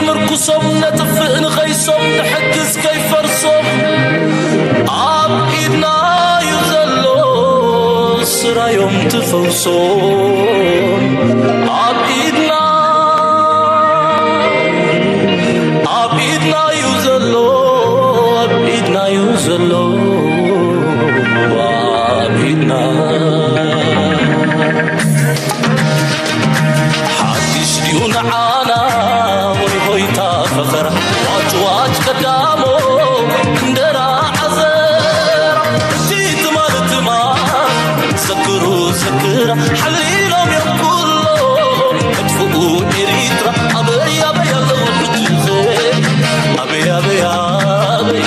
ምርኩሶም ነጥፍእ ንኸይሶም ንሕግዝ ከይፈርሶም ኣብ ኢድና እዩ ዘሎ ስራዮም ትፈውሶም ኣብ ኢድና ኣብ ኢድና እዩ ዘሎ ኣብ ኢድና እዩ ዘሎ ኣብ ኢድና ሓድሽ ድዩ ንዓና ወይ ሆይታ ፈኸራ ዋጭዋጭ ቀዳሞ እንደራ ዓዘራ እቲ ትማል ትማል ዘክሩ ዘክራ ሓሊሎም እዮም ኩሎም መጥፍኡ ኤሪትራ ኣበይ ኣበይ ኣለዉ ሕጂ ኣበይ ኣበይ ኣበይ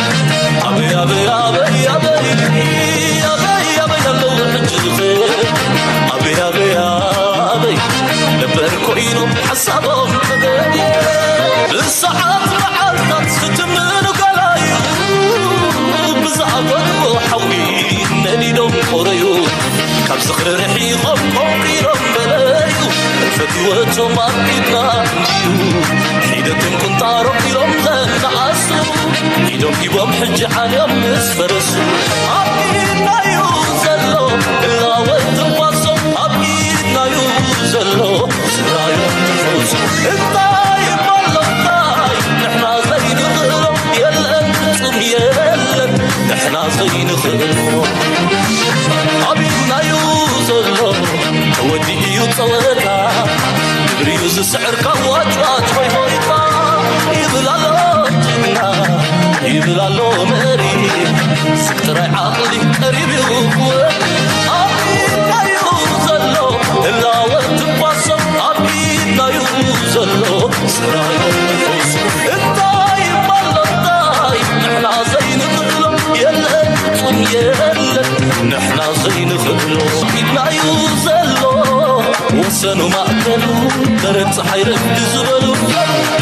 ኣበይ ኣበይ ኣበይ ኣበይ ኣበይ ኣበይ ኣለዉ ሕጂ ኣበይ ኣበይ ኣበይ ነበር ኮይኖም ሓሳቦም ተገዲ ብሰዓት መዓልታት ክትምኑ ገላዩ ብዝኣፈትዎ ሓዊ ነዲዶም ቆረዩ ካብ ዝኽሪ ርሒቖም ቆንቂሮም በለዩ ፈትወቶም ኣብ ኢድና እንድዩ ሒደትን ቁንጣሮም ኢሎም ዘነኣሱ ኢዶም ሂቦም ሕጂ ዓልዮም ምስ ፈረሱ ኣብ ኢድናዩ ዘሎ እላወት ትንፋሶም ኣብ ኢድናዩ ዘሎ ስራዮም ትፈውሱ እንታይ እሞ ኣሎ እንታይ ንሕና ዘይንኽእሎ የለን ፍጹም የለን ንሕና ዘይንኽእሎ ኣብ ኢድናዩ ዘሎ ተወዲኡ እዩ ጸወታ ግብሪዩ ዝስዕር ካብ ዋጭዋጭ ሆይ ሆይታ ይብል ኣሎ ጅግና ይብል ኣሎ መሪ ስብ ጥራይ ዓቕሊ ቀሪብ እዩ ክወዲ ኣብ ኢድናዩ ዘሎ ህላወ ትንፋሶም ኣብ ኢድናዩ ዘሎ ስራዮም ንፈውሱ እንታይ እሞ ኣሎ እንታይ ንሕና ዘይንኽእሎ የለን ፍጹም የለን ንሕና ዘይንኽእሎ ኢድናዩ ዘሎ ወሰኑ ማእከሉ ደረት ፀሓይ ረግዲ ዝበሉ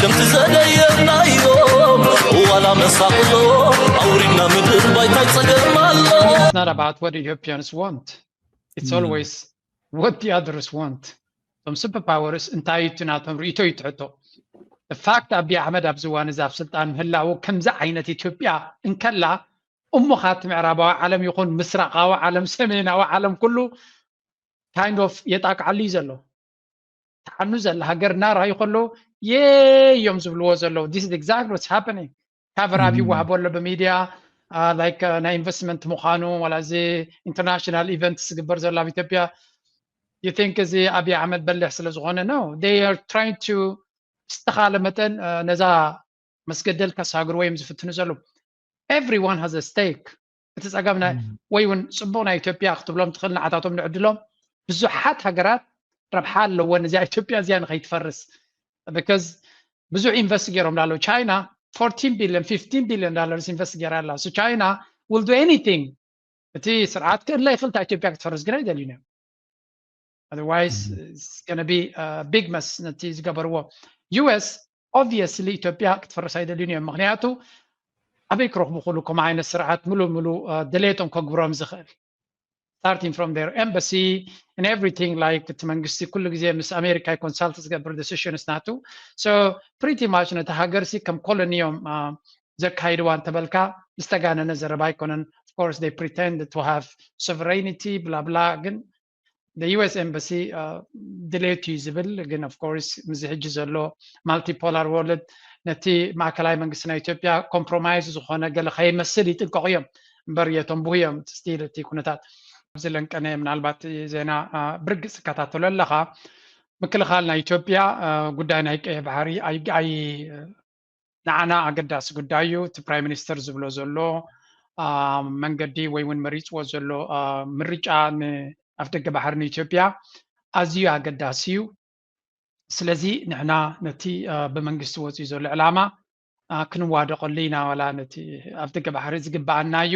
ከምቲ ዘደየናዮም ዋላ መሳቕሎ ኣውሪድና ምድር ባይታይ ፀገም ኣሎ It's not about what Ethiopians want. It's always what the others want. እቶም super powers እንታይ እቲ ናቶም ርእይቶ እዩ ትሕቶ። The fact ኣብይ ኣሕመድ ኣብዚ እዋን እዚ ኣብ ስልጣን ምህላዉ ከምዚ ዓይነት ኢትዮጵያ እንከላ እሞ ካቲ ምዕራባዊ ዓለም ይኹን ምስራቃዊ ዓለም ሰሜናዊ ዓለም ኩሉ kind of የጣቅዓሉ እዩ ዘሎ። ተዓኑ ዘላ ሃገር ናራዩ ከለዉ የይ እዮም ዝብልዎ ዘለዉ። This is exactly what's happening. Cover up ይወሃቦ ኣሎ ብሚድያ like ናይ ኢንቨስትመንት ምዃኑ ዋላ እዚ international events ዝግበር ዘሎ ኣብ ኢትዮጵያ you think እዚ ኣብይ ኣሕመድ በሊሕ ስለ ዝኾነ no they are trying to ዝተኻለ መጠን ነዛ መስገደል ከሳግርዎ እዮም ዝፍትኑ ዘለዉ። Everyone has a stake። እቲ ፀገም ወይ እውን ፅቡቅ ናይ ኢትዮጵያ ክትብሎም ትኽእል ንዓታቶም ንዕድሎም ብዙሓት ሃገራት ረብሓ ኣለወን እዚኣ ኢትዮጵያ እዚኣ ንኸይትፈርስ because ብዙሕ ኢንቨስት ገይሮም ላለው ቻይና fourteen billion fifteen billion dollars ኢንቨስት ገይራ ኣላ so China will do anything እቲ ስርዓት ክእለ ይኽእል እታ ኢትዮጵያ ክትፈርስ ግን ኣይደልዩን እዮም otherwise it's gonna be a big mess ነቲ ዝገበርዎ US obviously ኢትዮጵያ ክትፈርስ ኣይደልዩን እዮም ምክንያቱ ኣበይ ክረኽቡ ክሉ ከምኡ ዓይነት ስርዓት ምሉ ምሉ ድሌቶም ከግብሮም ዝኽእል starting from their embassy and everything like እቲ መንግስቲ ኩሉ ግዜ ምስ ኣሜሪካ ኮንሳልት ዝገብር decisions ናቱ so pretty much ነቲ ሃገር ሲ ከም ኮሎኒ እዮም ዘካይድዋ እንተበልካ ዝተጋነነ ዘረባ ኣይኮነን of course they pretend to have sovereignty bla bla ግን US embassy ድሌቱ እዩ ዝብል ግን of course ምዚ ሕጂ ዘሎ multipolar world ነቲ ማእከላይ መንግስቲ ናይ ኢትዮጵያ compromise ዝኾነ ገለ ከይመስል ይጥንቀቑ እዮም እምበር የተንብሁ እዮም still እቲ ኩነታት ኣብዚ ለንቀነ ምናልባት ዜና ብርግፅ ትከታተሎ ኣለኻ ምክልኻል ናይ ኢትዮጵያ ጉዳይ ናይ ቀይሕ ባሕሪ ኣይ ንዓና ኣገዳሲ ጉዳይ እዩ እቲ prime minister ዝብሎ ዘሎ መንገዲ ወይ እውን መሪፅዎ ዘሎ ምርጫ ንኣፍደገ ባሕሪ ንኢትዮጵያ ኣዝዩ ኣገዳሲ እዩ ስለዚ ንሕና ነቲ ብመንግስቲ ወፅዩ ዘሎ ዕላማ ክንዋደቀሉ ኢና ዋላ ነቲ ኣፍደገ ባሕሪ ዝግበኣና እዩ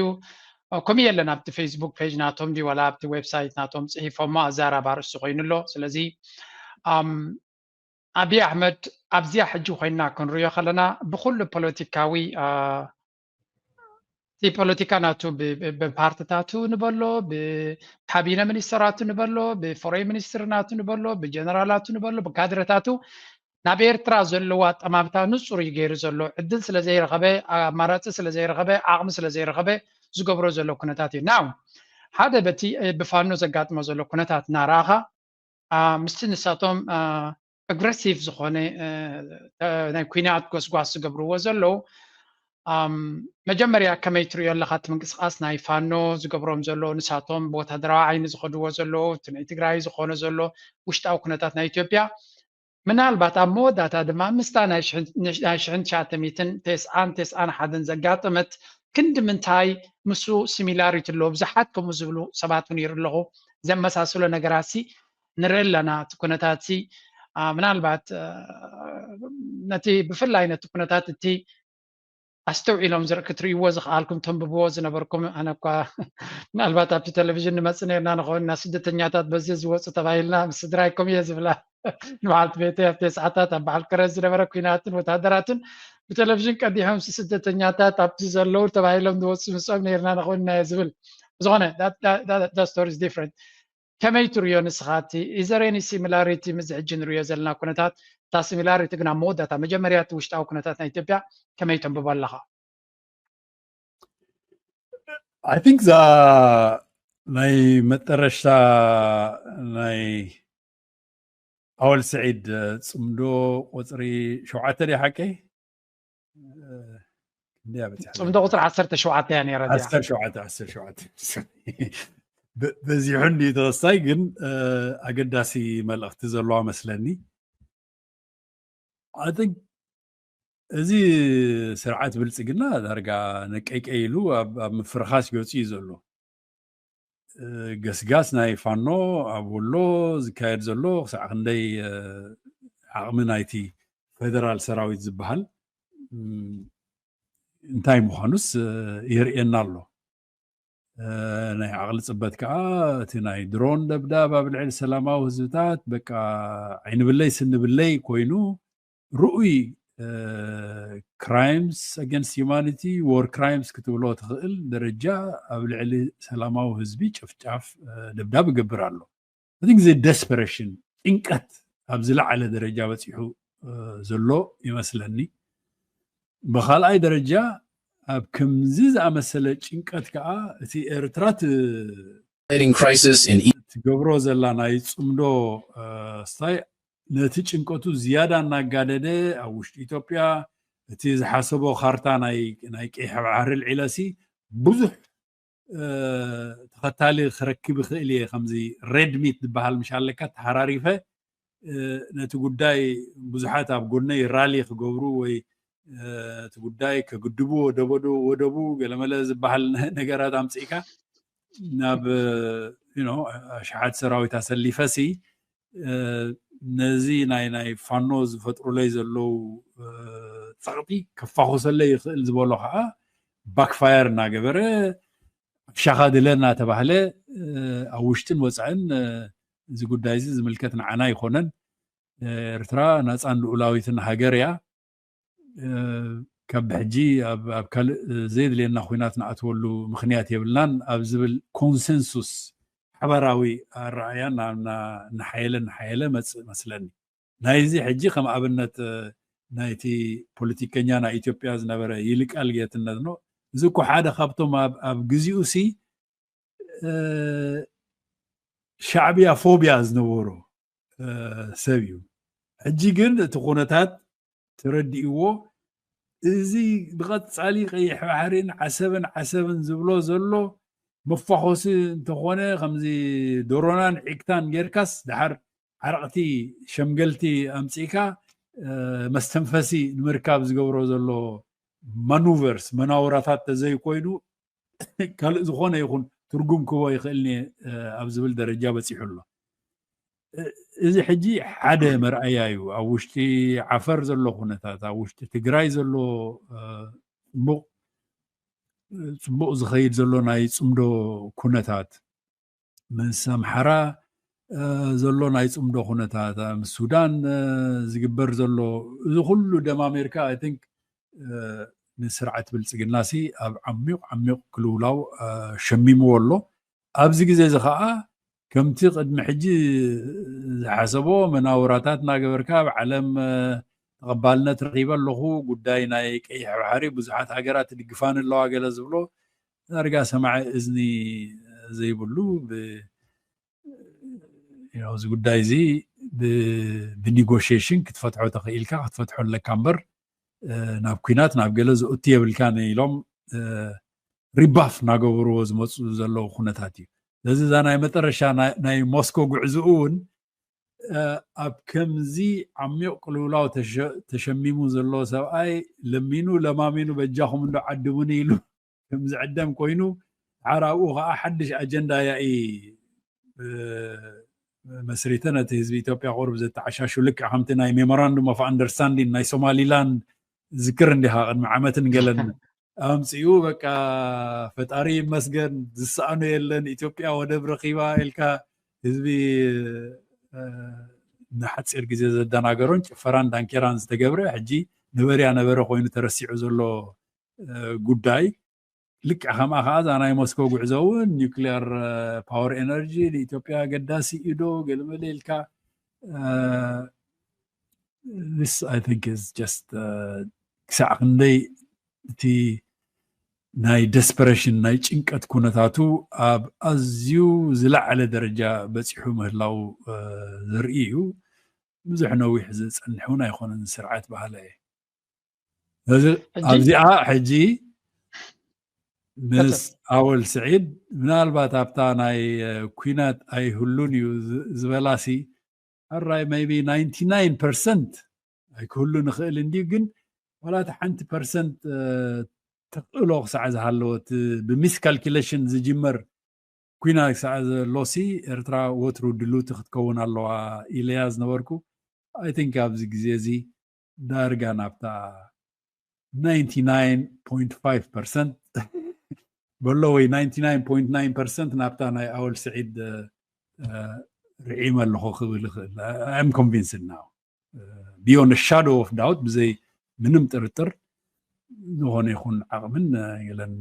ከምኡ የለን ኣብቲ Facebook page ናቶም ድዩ ዋላ ኣብቲ website ናቶም ፅሒፎሞ ኣዛራብ ኣርእስቲ ኮይኑ ኣሎ ስለዚ ኣብይ ኣሕመድ ኣብዚኣ ሕጂ ኮይና ክንሪኦ ከለና ብኩሉ ፖለቲካዊ እቲ ፖለቲካ ናቱ ብፓርትታቱ ንበሎ ብካቢነ ሚኒስተራቱ ንበሎ ብፎሬን ሚኒስትር ናቱ ንበሎ ብጀነራላቱ ንበሎ ብካድረታቱ ናብ ኤርትራ ዘለዎ ኣጠማምታ ንጹር እዩ ገይሩ ዘሎ። ዕድል ስለ ዘይረኸበ፣ ኣማራጺ ስለ ዘይረኸበ፣ ዓቕሚ ስለ ዘይረኸበ ዝገብሮ ዘሎ ኩነታት እዩ። ናው ሓደ በቲ ብፋኖ ዘጋጥሞ ዘሎ ኩነታት እናረኣኻ ምስቲ ንሳቶም ኣግረሲቭ ዝኾነ ናይ ኩናት ጎስጓስ ዝገብርዎ ዘለዉ መጀመርያ ከመይ ትሪኦ ኣለካ? እቲ ምንቅስቃስ ናይ ፋኖ ዝገብሮም ዘሎ ንሳቶም ብወታደራዊ ዓይኒ ዝኸድዎ ዘለዉ እቲ ናይ ትግራይ ዝኾነ ዘሎ ውሽጣዊ ኩነታት ናይ ኢትዮጵያ ምናልባት ኣብ መወዳእታ ድማ ምስታ ናይ ሽሕን ትሽዓተ ሚእትን ተስዓን ተስዓን ሓደን ዘጋጠመት ክንዲ ምንታይ ምስኡ ሲሚላሪቲ ኣለዎ? ብዙሓት ከምኡ ዝብሉ ሰባት እውን ይርኢ ኣለኹ። ዘመሳስሎ ነገራት ሲ ንርኢ ኣለና። እቲ ኩነታት ሲ ምናልባት ነቲ ብፍላይ ነቲ ኩነታት እቲ ኣስተውዒሎም ክትርእይዎ ዝኸኣልኩም ተንብብዎ ዝነበርኩም ኣነ እኳ ምናልባት ኣብቲ ቴሌቪዥን ንመፅእ ነርና ንኸውን እና ስደተኛታት በዚ ዝወፁ ተባሂልና ምስ ስድራይ ከም እየ ዝብላ ንበዓልቲ ቤተይ ኣብቲ ሰዓታት ኣብ በዓል ከረን ዝነበረ ኩናትን ወታደራትን ብቴሌቪዥን ቀዲሖም ስደተኛታት ኣብቲ ዘለዉ ተባሂሎም ዝወፁ ምስኦም ነርና ንኸውን ኢና እየ ዝብል። ዝኾነ story is different። ከመይ ትርእዮ ንስኻ እቲ is there any similarity ምስዚ ሕጂ ንርእዮ ዘለና ኩነታት? እታ ሲሚላሪቲ ግን ኣብ መወዳእታ መጀመርያ እቲ ውሽጣዊ ኩነታት ናይ ኢትዮጵያ ከመይ ተንብቦ ኣለኻ? I think እዛ ናይ መጠረሽታ ናይ ኣወል ስዒድ ፅምዶ ቁፅሪ ሸውዓተ ድያ ሓቀይ? ጽምዶ ቁፅሪ ዓሰርተ ሸውዓተ እያ ነይራ። ዓሰርተ ሸውዓተ ዓሰርተ ሸውዓተ በዚሑ እንዲ ተወሳይ ግን ኣገዳሲ መልእኽቲ ዘለዋ መስለኒ። I think እዚ ስርዓት ብልፅግና ዳርጋ ነቀይቀይ ኢሉ ኣብ ምፍርኻስ ገፁ እዩ ዘሎ። ገስጋስ ናይ ፋኖ ኣብ ወሎ ዝካየድ ዘሎ ክሳዕ ክንደይ ዓቕሚ ናይቲ ፌደራል ሰራዊት ዝበሃል እንታይ ምዃኑስ የርእየና ኣሎ። ናይ ዓቕሊ ፅበት ከዓ እቲ ናይ ድሮን ደብዳብ ኣብ ልዕሊ ሰላማዊ ህዝብታት በቃ ዓይንብለይ ስንብለይ ኮይኑ ርኡይ crimes against humanity፣ war crimes ክትብሎ ትኽእል ደረጃ ኣብ ልዕሊ ሰላማዊ ህዝቢ ጨፍጫፍ ደብዳብ ይገብር ኣሎ። እቲ ግዜ desperation ጭንቀት ኣብ ዝለዓለ ደረጃ በፂሑ ዘሎ ይመስለኒ። ብካልኣይ ደረጃ ኣብ ከምዚ ዝኣመሰለ ጭንቀት ከዓ እቲ ኤርትራ ትገብሮ ዘላ ናይ ፅምዶ ስታይ ነቲ ጭንቀቱ ዝያዳ እናጋደደ ኣብ ውሽጢ ኢትዮጵያ እቲ ዝሓሰቦ ካርታ ናይ ቀይሕ ባሕሪ ልዒለሲ ብዙሕ ተኸታሊ ክረክብ ይኽእል እየ። ከምዚ red meat ዝበሃል ምሽ ኣለካ ተሃራሪፈ ነቲ ጉዳይ ብዙሓት ኣብ ጎነይ ራሊ ክገብሩ ወይ እቲ ጉዳይ ከግድቡ ወደቡ ገለመለ ዝበሃል ነገራት ኣምፅእካ ናብ ኣሽሓት ሰራዊት ኣሰሊፈሲ ነዚ ናይ ናይ ፋኖ ዝፈጥሩለይ ዘለዉ ፀቕጢ ከፋኹሰለይ ይኽእል ዝበሎ ከዓ ባክፋየር እናገበረ ኣፍሻኻ ድለ እናተባህለ ኣብ ውሽጥን ወፃእን እዚ ጉዳይ እዚ ዝምልከት ንዓና ኣይኮነን። ኤርትራ ናፃን ልኡላዊትን ሃገር እያ። ካብ ብሕጂ ኣብ ካልእ ዘየድልየና ኩናት ንኣትወሉ ምኽንያት የብልናን ኣብ ዝብል ኮንሰንሱስ ሓባራዊ ኣረኣያ እናሓየለ እናሓየለ መፅእ መስለኒ። ናይዚ ሕጂ ከም ኣብነት ናይቲ ፖለቲከኛ ናይ ኢትዮጵያ ዝነበረ ይልቃል ጌትነት ነው። እዚ እኮ ሓደ ካብቶም ኣብ ግዜኡ ሲ ሻዕብያ ፎቢያ ዝነበሮ ሰብ እዩ። ሕጂ ግን እቲ ኩነታት ተረዲእዎ እዚ ብቐፃሊ ቀይሕ ባሕሪን ዓሰብን ዓሰብን ዝብሎ ዘሎ መፋኾሲ እንተኾነ ከምዚ ዶሮናን ዒግታን ጌርካስ ደሓር ዓረቕቲ ሸምገልቲ ኣምፂእካ መስተንፈሲ ንምርካብ ዝገብሮ ዘሎ ማኑቨርስ መናውራታት ተዘይኮይኑ ካልእ ዝኾነ ይኹን ትርጉም ክቦ ይኽእልኒ ኣብ ዝብል ደረጃ በፂሑ ኣሎ። እዚ ሕጂ ሓደ መርኣያ እዩ። ኣብ ውሽጢ ዓፈር ዘሎ ኩነታት፣ ኣብ ውሽጢ ትግራይ ዘሎ ፅቡቕ ዝኸይድ ዘሎ ናይ ፅምዶ ኩነታት ምስ ኣምሓራ ዘሎ ናይ ፅምዶ ኩነታት ምስ ሱዳን ዝግበር ዘሎ እዚ ኩሉ ደማሜርካ I think ንስርዓት ብልፅግና ሲ ኣብ ዓሚቕ ዓሚቕ ክልውላው ሸሚምዎ ኣሎ። ኣብዚ ግዜ እዚ ከዓ ከምቲ ቅድሚ ሕጂ ዝሓሰቦ መናውራታት እናገበርካ ኣብ ዓለም ተቐባልነት ረኺበ ኣለኹ፣ ጉዳይ ናይ ቀይሕ ባሕሪ ብዙሓት ሃገራት ይድግፋን ኣለዋ ገለ ዝብሎ ዳርጋ ሰማዒ እዝኒ ዘይብሉ፣ እዚ ጉዳይ እዚ ብኒጎሽሽን ክትፈትሖ ተኽኢልካ ክትፈትሖ ኣለካ እምበር ናብ ኩናት ናብ ገለ ዘእቱ የብልካን ኢሎም ሪባፍ እናገበርዎ ዝመፁ ዘለዉ ኩነታት እዩ። ስለዚ እዛ ናይ መጠረሻ ናይ ሞስኮ ጉዕዝኡ እውን ኣብ ከምዚ ዓሚቕ ቅልውላው ተሸሚሙ ዘሎ ሰብኣይ ለሚኑ ለማሚኑ በጃኹም እንዶ ዓድሙኒ ኢሉ ከም ዝዕደም ኮይኑ፣ ሓር ኣብኡ ከዓ ሓድሽ ኣጀንዳ ያኢ መስሪተ ነቲ ህዝቢ ኢትዮጵያ ቁሩብ ዘተዓሻሹ፣ ልክዕ ከምቲ ናይ ሜሞራንዱም ኦፍ ኣንደርስታንዲን ናይ ሶማሊላንድ ዝክር እንዲኻ ቅድሚ ዓመትን ገለን ኣምፅኡ፣ በቃ ፈጣሪ ይመስገን ዝሰኣኖ የለን፣ ኢትዮጵያ ወደብ ረኺባ ኢልካ ህዝቢ ንሓፂር ግዜ ዘደናገሮን ጭፈራን ዳንኬራን ዝተገብረ ሕጂ ነበርያ ነበረ ኮይኑ ተረሲዑ ዘሎ ጉዳይ። ልክዕ ከምኣ ከዓ እዛ ናይ ሞስኮ ጉዕዞ እውን ኒውክሊየር ፓወር ኤነርጂ ንኢትዮጵያ ኣገዳሲ እዩ ዶ ገለመለ ኢልካ this I think is just ክሳዕ ክንደይ እቲ ናይ ደስፐሬሽን ናይ ጭንቀት ኩነታቱ ኣብ ኣዝዩ ዝለዓለ ደረጃ በፂሑ ምህላው ዘርኢ እዩ። ብዙሕ ነዊሕ ዝፀንሕ እውን ኣይኮነን ስርዓት በሃላ እየ። ስለዚ ኣብዚኣ ሕጂ ምስ ኣወል ስዒድ ምናልባት ኣብታ ናይ ኩናት ኣይህሉን እዩ ዝበላሲ ኣራይ maybe ninety nine percent ኣይክህሉ ንኽእል እንድዩ፣ ግን ዋላ እቲ ሓንቲ ፐርሰንት ተኽእሎ ክሳዕ ዝሃለወት ብሚስካልኩሌሽን ዝጅመር ኩናት ክሳዕ ዘሎሲ ኤርትራ ወትሩ ድልውቲ ክትከውን ኣለዋ ኢለያ ዝነበርኩ። I think ኣብዚ ግዜ እዚ ዳርጋ ናብታ ninety nine point five percent በሎ ወይ ninety nine point nine percent ናብታ ናይ ኣወል ስዒድ ርዒመ ኣለኹ ክብል ይኽእል። I'm convinced now beyond a shadow of doubt፣ ብዘይ ምንም ጥርጥር ዝኾነ ይኹን ዓቕምን ገለን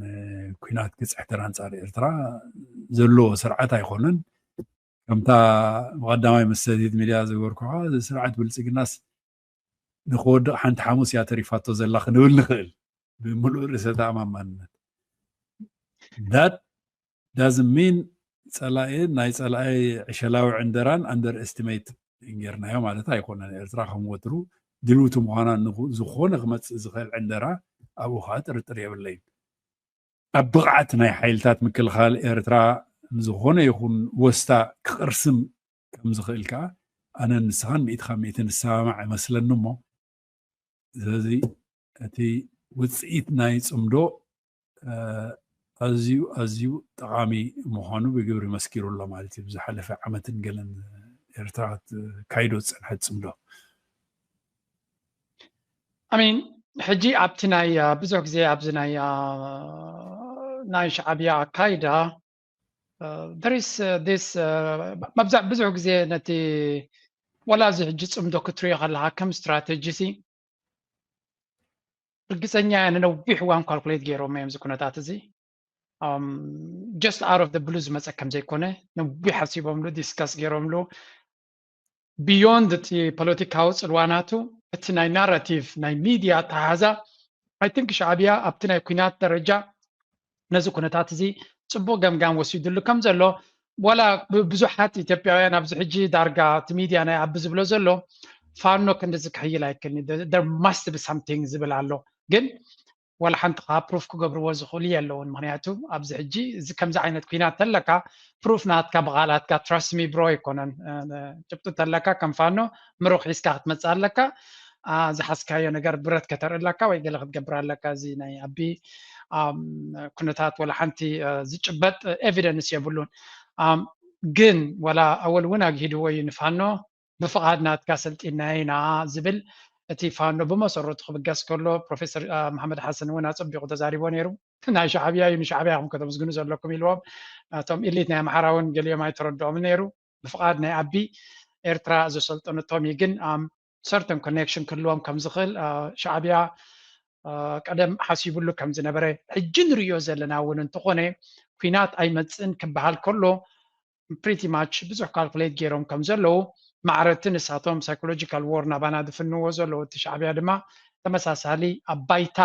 ኩናት ክፅሕተር ኣንፃር ኤርትራ ዘለዎ ስርዓት ኣይኮነን። ከምታ ብቐዳማይ መሰቲት ሚድያ ዝገበርኩኻ ስርዓት ብልፅግናስ ንክወድቕ ሓንቲ ሓሙስ እያ ተሪፋቶ ዘላ ክንብል ንኽእል ብምሉእ ርእሰ ተኣማማንነት። That doesn't mean ፀላኢ ናይ ፀላኢ ዕሸላዊ ዕንደራን under estimate ጌርናዮ ማለት ኣይኮነን። ኤርትራ ከም ወትሩ ድልውቲ ምዃና ዝኾነ ክመፅእ ዝኽእል ዕንደራ ኣብኡ ከዓ ጥርጥር የብለይን። ኣብ ብቕዓት ናይ ሓይልታት ምክልኻል ኤርትራ ዝኾነ ይኹን ወስታ ክቕርስም ከም ዝኽእል ከዓ ኣነን ንስኻን ሚእቲ ካብ ሚእቲ ንሰማማዕ ይመስለኒ። እሞ ስለዚ እቲ ውፅኢት ናይ ፅምዶ ኣዝዩ ኣዝዩ ጠቓሚ ምዃኑ ብግብሪ መስኪሩ ኣሎ ማለት እዩ። ብዝሓለፈ ዓመትን ገለን ኤርትራ ካይዶ ዝፀንሐት ፅምዶ I mean ሕጂ ኣብቲ ናይ ብዙሕ ግዜ ኣብዚ ናይ ናይ ሻዕብያ ኣካይዳ there is this መብዛሕ ብዙሕ ግዜ ነቲ ወላ እዚ ሕጂ ፅምዶ ክትሪኦ ከለካ ከም ስትራተጂ ሲ ርግፀኛ እየ ንነዊሕ እዋን ካልኩሌት ገይሮም እዮም እዚ ኩነታት እዚ just out of the blue ዝመፀ ከም ዘይኮነ ነዊሕ ሓሲቦምሉ ዲስካስ ገይሮምሉ beyond እቲ ፖለቲካዊ ፅልዋ ናቱ እቲ ናይ ናራቲቭ ናይ ሚድያ ኣተሓሕዛ I think ሻዕብያ ኣብቲ ናይ ኩናት ደረጃ ነዚ ኩነታት እዚ ፅቡቅ ገምጋም ወሲድሉ ከም ዘሎ ዋላ ብዙሓት ኢትዮጵያውያን ኣብዚ ሕጂ ዳርጋ እቲ ሚድያ ናይ ኣቢ ዝብሎ ዘሎ ፋኖ ክንድዚ ክሕይል ኣይክእልኒ there must be something ዝብል ኣሎ ግን ዋላ ሓንቲ ከዓ ፕሩፍ ክገብርዎ ዝኽእሉ የለውን ምክንያቱ ኣብዚ ሕጂ እዚ ከምዚ ዓይነት ኩናት ተለካ ፕሩፍ ናትካ ብቃላትካ trust me bro ኣይኮነን ጭብጡ ተለካ ከም ፋኖ ምሩኽ ሒዝካ ክትመፅእ ኣለካ ዝሓዝካዮ ነገር ብረት ከተርኢ ኣለካ ወይ ገለ ክትገብር ኣለካ እዚ ናይ ኣቢ ኩነታት ወላ ሓንቲ ዝጭበጥ evidence የብሉን ግን ወላ ኣወል እውን ኣግሂድዎ እዩ ንፋኖ ብፍቓድ ናትካ ሰልጢና ኢና ዝብል እቲ ፋኖ ብመሰረቱ ክብገስ ከሎ ፕሮፌሰር መሓመድ ሓሰን እውን ኣፀቢቑ ተዛሪቦ ነይሩ ናይ ሻዕብያ እዩ ንሻዕብያ ኢኹም ከተመስግኑ ዘለኩም ኢልዎም እቶም ኢሊት ናይ ኣምሓራ እውን ገሊኦም ኣይተረድኦም ነይሩ ብፍቓድ ናይ ኣቢ ኤርትራ ዘሰልጠነቶም እዩ ግን certain connection ክህልዎም ከም ዝኽእል ሻዕብያ ቀደም ሓሲቡሉ ከም ዝነበረ ሕጂ ንርእዮ ዘለና እውን እንተኾነ ኩናት ኣይመፅእን ክበሃል ከሎ pretty much ብዙሕ calculate ገይሮም ከም ዘለዉ ማዕረቲ ንሳቶም psychological war ናባና ዝፍንዎ ዘለዉ፣ እቲ ሻዕብያ ድማ ተመሳሳሊ ኣብ ባይታ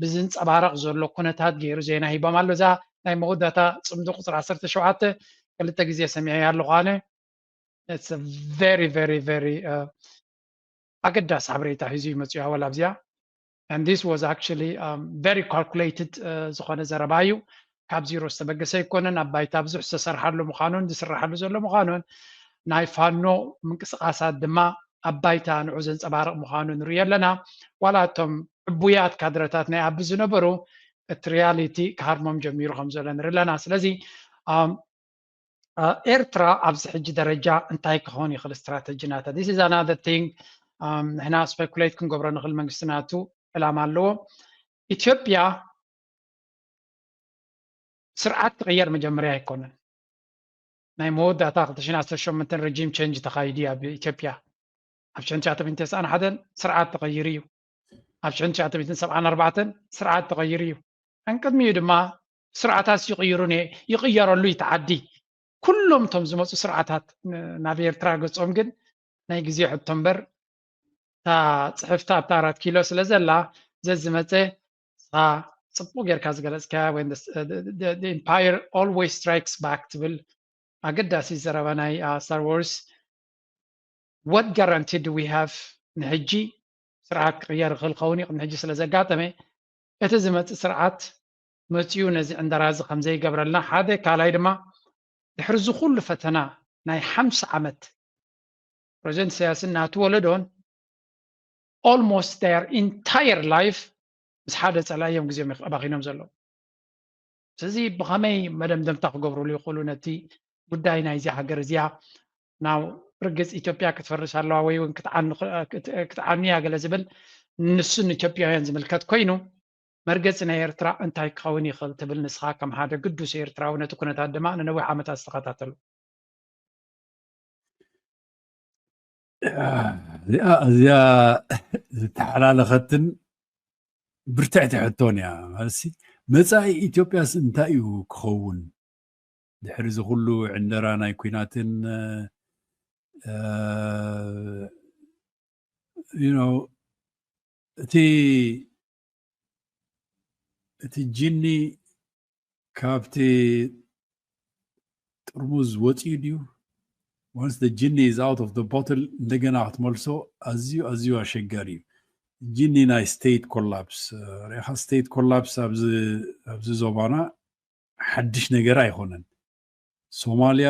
ብዝንፀባረቕ ዘሎ ኩነታት ገይሩ ዜና ሂቦም ኣሎ። እዛ ናይ መወዳእታ ፅምዲ ቁፅሪ ዓሰርተ ሸውዓተ ክልተ ግዜ ሰሚዐያ ኣለኹ ኣነ። It's a very very very ኣገዳሲ ሓበሬታ ሒዙ እዩ መፅኡ ኣወል ኣብዚኣ። And this was actually very calculated ዝኾነ ዘረባ እዩ። ካብ ዚሮ ዝተበገሰ ኣይኮነን። ኣብ ባይታ ብዙሕ ዝተሰርሓሉ ምዃኑን ዝስራሓሉ ዘሎ ምዃኑን ናይ ፋኖ ምንቅስቃሳት ድማ ኣብ ባይታ ንዑ ዘንፀባርቕ ምዃኑ ንርኢ ኣለና። ዋላ እቶም ዕቡያት ካድረታት ናይ ኣቢ ዝነበሩ እቲ reality ክሃርሞም ጀሚሩ ከም ዘሎ ንርኢ ኣለና። ስለዚ ኤርትራ ኣብዚ ሕጂ ደረጃ እንታይ ክኸውን ይኽእል ስትራተጂ ናታ? This is another thing። ንሕና speculate ክንገብሮ ንኽእል። መንግስቲ ናቱ ዕላማ ኣለዎ። ኢትዮጵያ ስርዓት ትቕየር መጀመርያ ኣይኮነን። ናይ መወዳእታ ክልተ ሽሕን ዓሰርተ ሸሞንተን regime change ተኻይዱ ኣብ ኢትዮጵያ። ኣብ ሽሕን ትሽዓተ ሚእትን ተስዓን ሓደን ስርዓት ተቐይሩ እዩ። ኣብ ሽሕን ትሽዓተ ሚእትን ሰብዓን ኣርባዕተን ስርዓት ተቐይሩ እዩ። ኣንቅድሚኡ ድማ ስርዓታት ይቕይሩ ይቕየረሉ እዩ ተዓዲ። ኩሎም እቶም ዝመፁ ስርዓታት ናብ ኤርትራ ገፆም ግን ናይ ግዜ ሕቶ እምበር እታ ፅሕፍቲ ኣብታ ኣራት ኪሎ ስለ ዘላ ዘዝመፀ ንስኻ ፅቡቅ ጌርካ ዝገለፅካያ ወይ empire always strikes back ትብል ኣገዳሲ ዘረባ ናይ Star Wars። What guarantee do we have ንሕጂ ስርዓት ክቕየር ይኽእል ኸውን እዩ ቅድሚ ሕጂ ስለ ዘጋጠመ እቲ ዝመፅእ ስርዓት መፅኡ ነዚ ዕንደራ እዚ ከም ዘይገብረልና ሓደ ካልኣይ ድማ ድሕሪ እዚ ኩሉ ፈተና ናይ ሓምሳ ዓመት ፕረዚደንት ኢሳያስን ናቱ ወለዶን almost their entire life ምስ ሓደ ፀላኢ እዮም ግዜኦም ኣባኺኖም ዘለዉ። ስለዚ ብኸመይ መደምደምታ ክገብሩሉ ይኽእሉ ነቲ ጉዳይ ናይዚ ሃገር እዚኣ? ናው ርግፅ ኢትዮጵያ ክትፈርስ ኣለዋ ወይ እውን ክትዓኑ ክትዓኑ እያ ገለ ዝብል ንሱን ኢትዮጵያውያን ዝምልከት ኮይኑ መርገፂ ናይ ኤርትራ እንታይ ክኸውን ይኽእል ትብል ንስኻ ከም ሓደ ግዱስ ኤርትራዊ ነቲ ኩነታት ድማ ንነዊሕ ዓመታት ዝተኸታተሉ? እዚኣ እዚኣ ዝተሓላለኸትን ብርትዕቲ ሕቶን እያ። ማለትሲ መፃኢ ኢትዮጵያስ እንታይ እዩ ክኸውን? ድሕሪ እዚ ኩሉ ዕንደራ ናይ ኲናትን you know እቲ እቲ ጂኒ ካብቲ ጥርሙዝ ወፂኡ ድዩ? Once the genie is out of the bottle እንደገና ክትመልሶ ኣዝዩ ኣዝዩ ኣሸጋሪ እዩ። ጂኒ ናይ state collapse ሪኢኻ state collapse ኣብዚ ዞባና ሓድሽ ነገር ኣይኮነን። ሶማልያ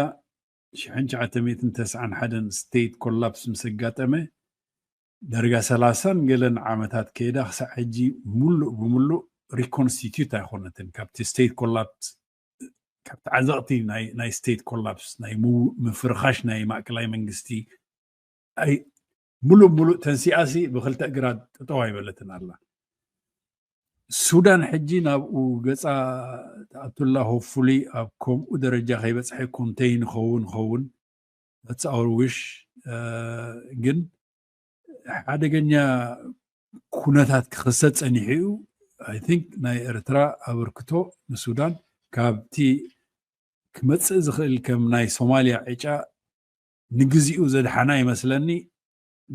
ሽሕን ትሽዓተ ሚእትን ተስዓን ሓደን state collapse ምስ ኣጋጠመ ዳርጋ ሰላሳን ገለን ዓመታት ከይዳ ክሳዕ ሕጂ ሙሉእ ብሙሉእ reconstitute ኣይኮነትን። ካብቲ state collapse ካብቲ ዓዘቕቲ ናይ state collapse ናይ ምፍርኻሽ ናይ ማእከላይ መንግስቲ ሙሉእ ሙሉእ ተንሲኣሲ ብክልተ እግራ ጠጠው ኣይበለትን ኣላ። ሱዳን ሕጂ ናብኡ ገፃ ትኣቱላ hopefully ኣብ ከምኡ ደረጃ ከይበፅሐ contain ኸውን ኸውን that's our wish ግን ሓደገኛ ኩነታት ክኽሰት ፀኒሑ እዩ። I think ናይ ኤርትራ ኣበርክቶ ንሱዳን ካብቲ ክመፅእ ዝኽእል ከም ናይ ሶማልያ ዕጫ ንግዚኡ ዘድሓና ይመስለኒ።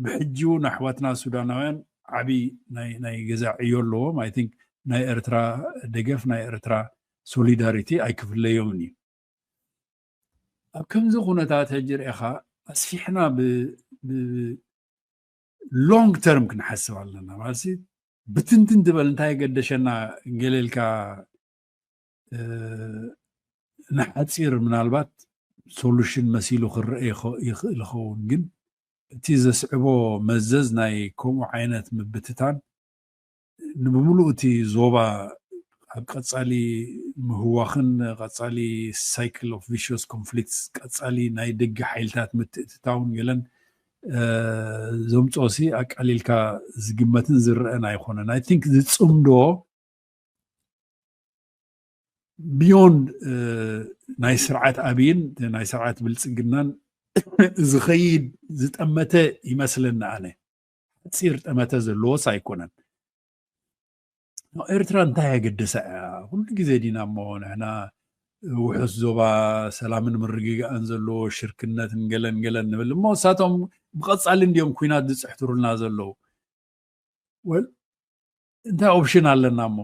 ብሕጂ እውን ኣሕዋትና ሱዳናውያን ዓብዪ ናይ ገዛ ዕዮ ኣለዎም። I think ናይ ኤርትራ ደገፍ ናይ ኤርትራ solidarity ኣይክፍለዮምን እዩ። ኣብ ከምዚ ኩነታት ሕጂ ርኢኻ ኣስፊሕና long term ክንሓስብ ኣለና። ማለት ብትንትን ትበል እንታይ የገደሸና ገለልካ ንሓፂር ምናልባት solution መሲሉ ክረአ ይኽእል ይኸውን፣ ግን እቲ ዘስዕቦ መዘዝ ናይ ከምኡ ዓይነት ምብትታን ንብምሉእ እቲ ዞባ ኣብ ቀፃሊ ምህዋኽን ቀፃሊ cycle of vicious conflicts ቀፃሊ ናይ ደገ ሓይልታት ምትእትታውን ገለን ዘምፅኦሲ ኣቃሊልካ ዝግመትን ዝረአን ኣይኮነን። I think ዝፅምዶ beyond ናይ ስርዓት ኣብይን ናይ ስርዓት ብልፅግናን ዝኸይድ ዝጠመተ ይመስለኒ ኣነ። ሓፂር ጠመተ ዘለዎስ ኣይኮነን። ኤርትራ እንታይ የገደሳ እያ? ኩሉ ግዜ ዲና እሞ ንሕና ውሑስ ዞባ ሰላምን ምርግጋእን ዘለዎ ሽርክነትን ገለን ገለን ንብል እሞ፣ እሳቶም ብቐጻሊ እንዲዮም ኩናት ዝጽሕትሩልና ዘለዉ። ወል እንታይ ኦፕሽን ኣለና እሞ?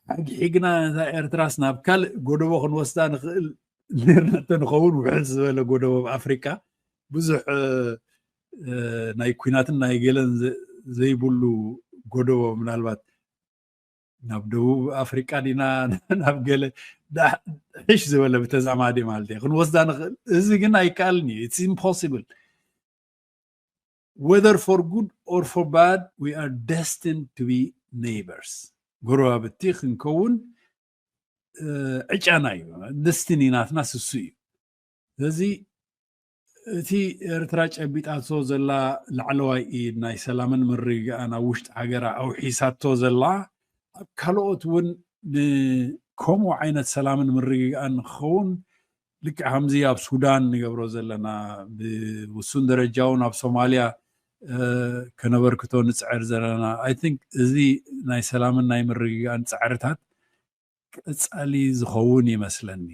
ሓጊሒግና ነታ ኤርትራስ ናብ ካልእ ጎደቦ ክንወስዳ ንኽእል ነርና እንተንኸውን፣ ውሕስ ዝበለ ጎደቦ ኣብ ኣፍሪቃ ብዙሕ ናይ ኩናትን ናይ ገለን ዘይብሉ ጎደቦ፣ ምናልባት ናብ ደቡብ ኣፍሪቃ ዲና ናብ ገለ ሕሽ ዝበለ ብተዛማዲ ማለት እየ ክንወስዳ ንኽእል። እዚ ግን ኣይከኣልን እዩ። It's impossible. Whether for good or for bad, we are destined to be neighbors. ጎረባብቲ ክንከውን ዕጫና እዩ። ደስቲኒ ናትና ስሱ እዩ። ስለዚ እቲ ኤርትራ ጨቢጣቶ ዘላ ላዕለዋይ ኢድ ናይ ሰላምን ምርግጋእን ኣብ ውሽጢ ሃገራ ኣውሒሳቶ ዘላ፣ ኣብ ካልኦት እውን ንከምኡ ዓይነት ሰላምን ምርግጋእን ንክኸውን፣ ልክዕ ከምዚ ኣብ ሱዳን ንገብሮ ዘለና፣ ብውሱን ደረጃ እውን ኣብ ሶማልያ ከነበርክቶ ንፅዕር ዘለና። I think እዚ ናይ ሰላምን ናይ ምርግጋእን ፃዕርታት ቀፃሊ ዝኸውን ይመስለኒ።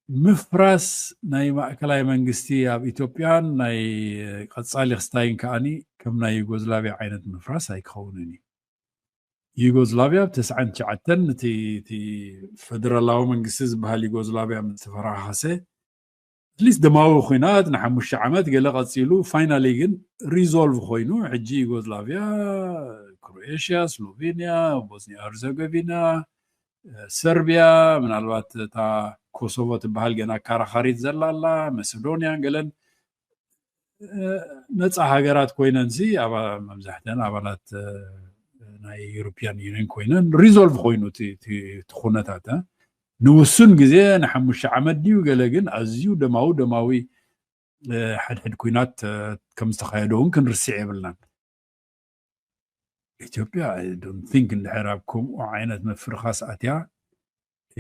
ምፍራስ ናይ ማእከላይ መንግስቲ ኣብ ኢትዮጵያን ናይ ቀፃሊ ክስታይን ከኣኒ ከም ናይ ዩጎዝላቪያ ዓይነት ምፍራስ ኣይክኸውንን እዩ። ዩጎዝላቪያ ብ ተስዓን ትሽዓተን እቲ ፈደራላዊ መንግስቲ ዝበሃል ዩጎዝላቪያ ምስ ተፈራኻኸሰ፣ ኣትሊስት ደማዊ ኩናት ንሓሙሽተ ዓመት ገለ ቀፂሉ፣ ፋይናሊ ግን ሪዞልቭ ኮይኑ፣ ሕጂ ዩጎዝላቪያ፣ ክሮኤሽያ፣ ስሎቬንያ፣ ቦስኒያ ሄርዘጎቪና፣ ሰርቢያ፣ ምናልባት እታ ኮሶቮ ትበሃል ገና ኣካራኻሪት ዘላ ኣላ፣ መሰዶንያን ገለን ነፃ ሃገራት ኮይነን ሲ መብዛሕተን ኣባላት ናይ ዩሮፒያን ዩኒየን ኮይነን ሪዞልቭ ኮይኑ እቲ ኩነታት ንውሱን ግዜ ንሓሙሽተ ዓመት ድዩ ገለ ግን ኣዝዩ ደማዊ ደማዊ ሓድሕድ ኩናት ከም ዝተኻየደ እውን ክንርስዕ የብልናን። ኢትዮጵያ I don't think እንድሕር ኣብ ከምኡ ዓይነት ምፍርኻስ ኣትያ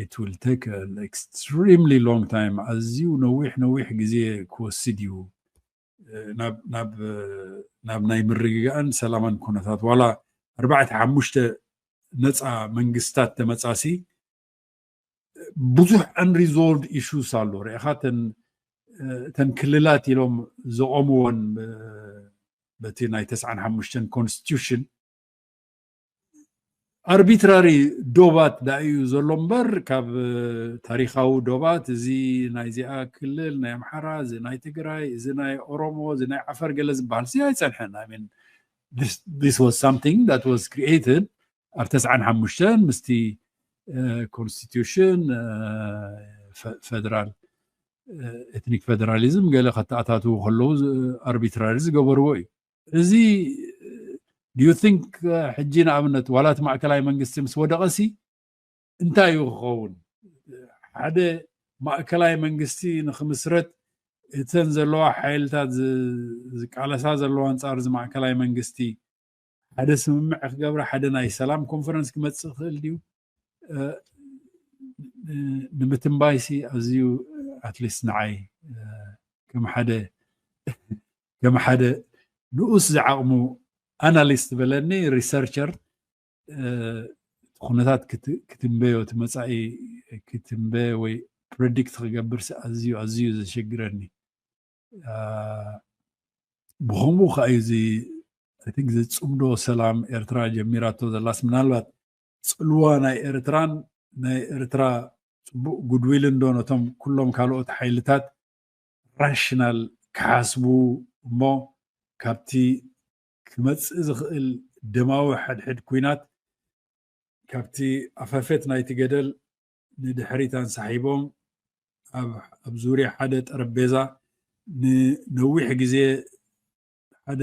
it will take an extremely long time፣ ኣዝዩ ነዊሕ ነዊሕ ግዜ ክወስድ እዩ ናብ ናይ ምርግጋእን ሰላማን ኩነታት። ዋላ ኣርባዕተ ሓሙሽተ ነፃ መንግስታት ተመፃሲ ብዙሕ unresolved issues ኣሎ። ርኢኻ እተን ክልላት ኢሎም ዘቆምዎን በቲ ናይ ተስዓን ሓሙሽተን ኮንስቲቱሽን ኣርቢትራሪ ዶባት ዳእዩ ዘሎ እምበር ካብ ታሪካዊ ዶባት እዚ ናይዚኣ ክልል ናይ ኣምሓራ፣ እዚ ናይ ትግራይ፣ እዚ ናይ ኦሮሞ፣ እዚ ናይ ዓፈር ገለ ዝበሃል ሲ ኣይፀንሐን። I mean, this was something that was created ኣብ ተስዓን ሓሙሽተን ምስቲ ኮንስቲቱሽን ፈደራል ኤትኒክ ፈደራሊዝም ገለ ከተኣታትዉ ከለዉ ኣርቢትራሪ ዝገበርዎ እዩ። እዚ do you think ሕጂ ንኣብነት ዋላ እቲ ማእከላይ መንግስቲ ምስ ወደቐሲ እንታይ እዩ ክኸውን? ሓደ ማእከላይ መንግስቲ ንክምስረት እተን ዘለዋ ሓይልታት ዝቃለሳ ዘለዋ ኣንፃር እዚ ማእከላይ መንግስቲ ሓደ ስምምዕ ክገብራ ሓደ ናይ ሰላም ኮንፈረንስ ክመፅእ ክእል ድዩ? ንምትንባይሲ ኣዝዩ ኣትሊስት ንዓይ ከም ሓደ ከም ሓደ ንኡስ ዝዓቕሙ ኣናሊስት በለኒ ሪሰርቸር ኩነታት ክትንበዮ እቲ መፃኢ ክትንበዮ ወይ ፕረዲክት ክገብር ኣዝዩ ኣዝዩ ዘሸግረኒ። ብከምኡ ከዓ እዩ እዚ ዝፅምዶ ሰላም ኤርትራ ጀሚራቶ ዘላስ ምናልባት ፅልዋ ናይ ኤርትራን ናይ ኤርትራ ፅቡቅ ጉድዊል እንዶ ነቶም ኩሎም ካልኦት ሓይልታት ራሽናል ክሓስቡ እሞ ካብቲ ክመፅእ ዝኽእል ደማዊ ሕድሕድ ኩናት ካብቲ ኣፈፈት ናይቲ ገደል ንድሕሪት ኣንሳሒቦም ኣብ ዙርያ ሓደ ጠረጴዛ ንነዊሕ ግዜ ሓደ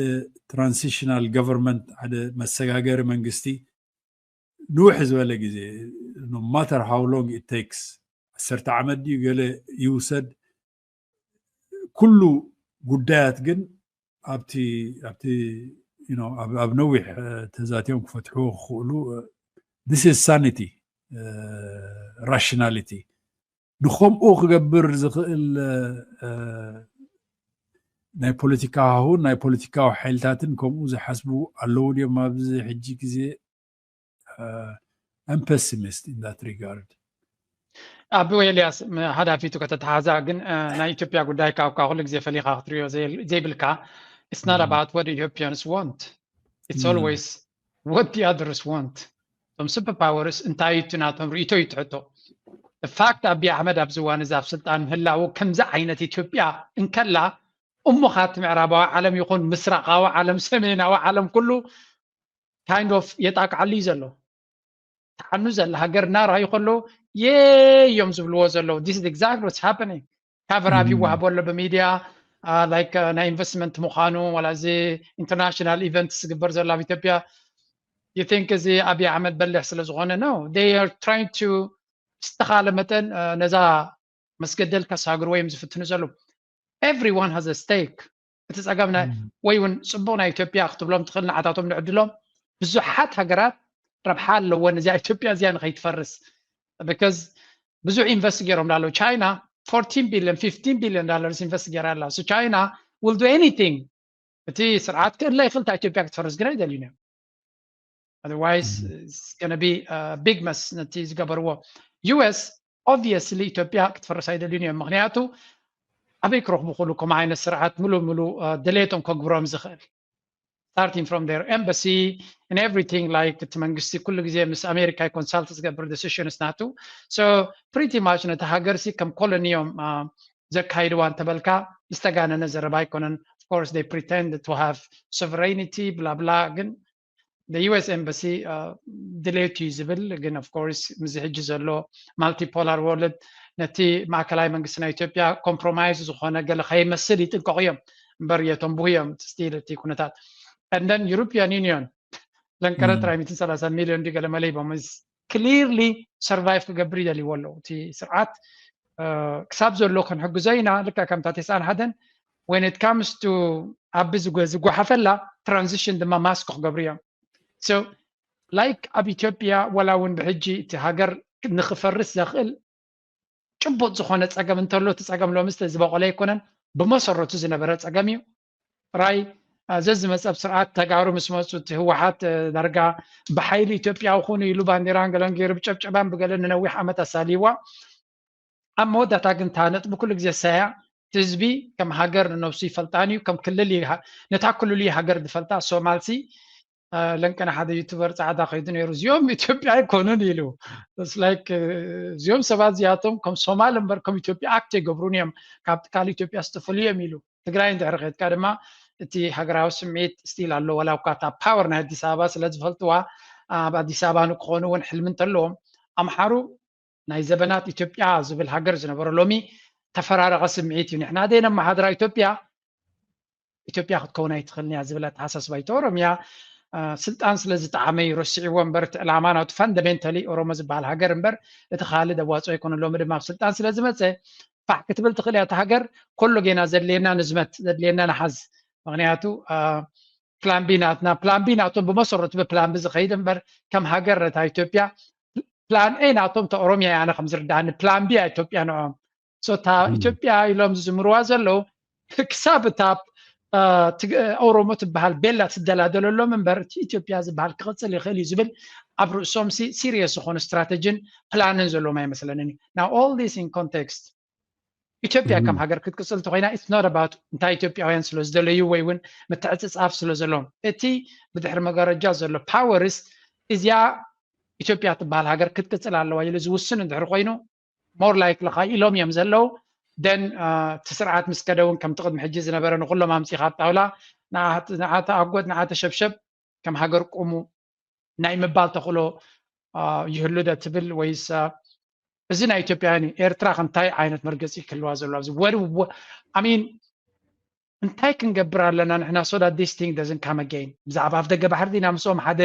ትራንሲሽናል ገቨርንመንት ሓደ መሰጋገሪ መንግስቲ ንውሕ ዝበለ ግዜ no matter how long it takes ዓሰርተ ዓመት ድዩ ገለ ይውሰድ ኩሉ ጉዳያት ግን ኣብቲ ኣብቲ ኣብ ነዊሕ ተዛትዮም ክፈትሕዎ ክኽእሉ this is sanity rationality ንኸምኡ ክገብር ዝኽእል ናይ ፖለቲካ ሃሁን ናይ ፖለቲካዊ ሓይልታትን ከምኡ ዝሓስቡ ኣለዉ ድዮም ኣብዚ ሕጂ ግዜ I'm pessimist in that regard ኣቢ ኤልያስ፣ ሓደ ኣፊቱ ከተተሓዛ ግን ናይ ኢትዮጵያ ጉዳይ ካብ ኩሉ ግዜ ፈሊኻ ክትሪኦ ዘይብልካ። It's not about what Ethiopians want, it's always what the others want. እቶም super powers እንታይ እቲ ናቶም ርእይቶ እዩ ትሕቶ። Fact ኣቢ ኣሕመድ ኣብዚ እዋን እዚ ኣብ ስልጣን ምህላው ከምዚ ዓይነት ኢትዮጵያ እንከላ እሞ ካቲ ምዕራባዊ ዓለም ይኹን ምስራቃዊ ዓለም ሰሜናዊ ዓለም ኩሉ kind of የጣቅዓሉ እዩ ዘሎ። ተዓኑ ዘላ ሃገር እናረኣዩ ከለዉ የይ እዮም ዝብልዎ ዘለዉ። This is exactly what's happening. ካቨር ኣብ ይወሃቦ ኣሎ ብሚድያ like ናይ ኢንቨስትመንት ምዃኑ ዋላ እዚ ኢንተርናሽናል ኢቨንትስ ዝግበር ዘሎ ኣብ ኢትዮጵያ። You think እዚ ኣብይ ኣሕመድ በሊሕ ስለ ዝኾነ? No, they are trying to ብዝተኻለ መጠን ነዛ መስገደል ከሳግርዎ እዮም ዝፍትኑ ዘለዉ። Everyone has a stake. እቲ ፀገም ወይ እውን ፅቡቕ ናይ ኢትዮጵያ ክትብሎም ትኽእል ንዓታቶም ንዕድሎም ብዙሓት ሃገራት ረብሓ ኣለወን እዚኣ ኢትዮጵያ እዚኣ ንኸይትፈርስ። Because ብዙሕ ኢንቨስት ገይሮም ዳለው ቻይና fourteen billion fifteen billion dollars ኢንቨስት ገይራ ኣላ። So China will do anything። እቲ ስርዓት ክእለ ይኽእል እታ ኢትዮጵያ ክትፈርስ ግን ኣይደልዩን እዮም። Otherwise it's gonna be big mess ነቲ ዝገበርዎ። US obviously ኢትዮጵያ ክትፈርስ ኣይደልዩን እዮም። ምክንያቱ ኣበይ ክረኽቡ ኩሉ ከምኡ ዓይነት ስርዓት ሙሉ ሙሉ ድሌቶም ከግብሮም ዝኽእል starting from their embassy and everything like እቲ መንግስቲ ኩሉ ግዜ ምስ ኣሜሪካ ኮንሳልት ዝገብር decisions ናቱ። So pretty much ነቲ ሃገር ሲ ከም ኮሎኒ እዮም ዘካይድዋ እንተበልካ ዝተጋነነ ዘረባ ኣይኮነን። Of course they pretend to have sovereignty ብላ ብላ ግን US embassy ድሌቱ እዩ ዝብል ግን of course ምስዚ ሕጂ ዘሎ multipolar world ነቲ ማእከላይ መንግስቲ ናይ ኢትዮጵያ ኮምፕሮማይዝ ዝኾነ ገለ ከይመስል ይጥንቀቑ እዮም እምበር የተንብሁ እዮም still እቲ ኩነታት። And then European Union ለንቀረ ጥራይ ሚእትን ሰላሳን ሚልዮን ድዩ ገለ መለ ሂቦም clearly survive ክገብር ይደልይዎ ኣለዉ። እቲ ስርዓት ክሳብ ዘሎ ክንሕግዞ ኢና ልክዕ ከምታ ተስዓን ሓደን when it comes to ኣቢ ዝጓሓፈላ transition ድማ mask ክገብሩ እዮም። So like ኣብ ኢትዮጵያ ዋላ እውን ብሕጂ እቲ ሃገር ንክፈርስ ዘኽእል ጭቡጥ ዝኾነ ፀገም እንተሎ እቲ ፀገም ሎሚ ዝተዝበቆለ ኣይኮነን፣ ብመሰረቱ ዝነበረ ፀገም እዩ። ጥራይ ዘዝመፀ ኣብ ስርዓት ተጋሩ ምስ መፁ እቲ ህወሓት ዳርጋ ብሓይሊ ኢትዮጵያዊ ኩኑ ኢሉ ባንዴራን ገለን ገይሩ ብጨብጨባን ብገለን ንነዊሕ ዓመት ኣሳልይዋ። ኣብ መወዳእታ ግን እታ ነጥቢ ኩሉ ግዜ ሳያ እቲ ህዝቢ ከም ሃገር ንነብሱ ይፈልጣን እዩ፣ ከም ክልል ነታ ክልሉ እዩ ሃገር ዝፈልጣ። ሶማልሲ ለንቀና ሓደ ዩቱበር ፃዕዳ ከይዱ ነይሩ እዚኦም ኢትዮጵያ ኣይኮኑን ኢሉ። Like እዚኦም ሰባት እዚኣቶም ከም ሶማል እምበር ከም ኢትዮጵያ ኣክት ኣይገብሩን እዮም፣ ካብ ትካል ኢትዮጵያ ዝተፈሉ እዮም ኢሉ። ትግራይ እንድሕር ከድካ ድማ እቲ ሃገራዊ ስምዒት ስቲል ኣሎ። ዋላ እኳ እታ ፓወር ናይ ኣዲስ ኣበባ ስለ ዝፈልጥዋ ኣብ ኣዲስ ኣበባ ንክኾኑ እውን ሕልሚ እንተለዎም ኣምሓሩ ናይ ዘበናት ኢትዮጵያ ዝብል ሃገር ዝነበረ ሎሚ ተፈራረቐ ስምዒት እዩ። ንሕና ደይ ነመሓድራ ኢትዮጵያ ኢትዮጵያ ክትከውን ኣይትኽእልን እያ ዝብል ኣተሓሳስባ እዩ። ኦሮምያ ስልጣን ስለ ዝጠዓመ እዩ ረሲዕዎ እምበር እቲ ዕላማ ናቱ ፋንዳሜንታሊ ኦሮሞ ዝበሃል ሃገር እምበር እቲ ካልእ ደዋፅኦ ኣይኮነ። ሎሚ ድማ ኣብ ስልጣን ስለ ዝመፀ ፋሕ ክትብል ትኽእል እያ እታ ሃገር። ኮሎ ጌና ዘድልየና ንዝመት ዘድልየና ንሓዝ። ምክንያቱ ፕላን ቢ ናትና ፕላን ቢ ናቶም ብመሰረቱ ብፕላን ቢ ዝኸይድ እምበር ከም ሃገር ነታ ኢትዮጵያ ፕላን ኤ ናቶም ተ ኦሮምያ ያነ ከም ዝርዳኒ ፕላን ቢ ኢትዮጵያ ንዖም ሶታ ኢትዮጵያ ኢሎም ዝዝምርዋ ዘለዉ ክሳብ እታ ኦሮሞ ትበሃል ቤላ ትደላደለሎም እምበር እቲ ኢትዮጵያ ዝበሃል ክቕፅል ይኽእል እዩ ዝብል ኣብ ርእሶም ሲሪየስ ዝኾነ ስትራተጂን ፕላንን ዘለዎም ኣይመስለንን እዩ። Now all this in context ኢትዮጵያ ከም ሃገር ክትቅፅል እንተኮይና it's not about እንታይ ኢትዮጵያውያን ስለ ዝደለዩ ወይ እውን ምትዕፅፃፍ ስለ ዘለዎም እቲ ብድሕሪ መጋረጃ ዘሎ ፓወርስ እዚኣ ኢትዮጵያ ትበሃል ሃገር ክትቅፅል ኣለዋ ኢሉ ዝውስን እንድሕር ኮይኑ more likely ኢሎም እዮም ዘለዉ። Then እቲ ስርዓት ምስ ከደ እውን ከምቲ ቅድሚ ሕጂ ዝነበረ ንኩሎም ኣምፂኻ ኣብ ጣውላ ንዓተ ኣጎት ንዓተ ሸብሸብ ከም ሃገር ቁሙ ናይ ምባል ተኽእሎ ይህሉ ዶ ትብል ወይስ እዚ ናይ ኢትዮጵያውያን እዩ? ኤርትራ ከ እንታይ ዓይነት መርገፂ ክህልዋ ዘለዎ ኣብዚ ወ- ወ- I mean እንታይ ክንገብር ኣለና ንሕና so that this thing doesn't come again? ብዛዕባ ኣፍ ደገ ባሕሪ ዲና ምስኦም ሓደ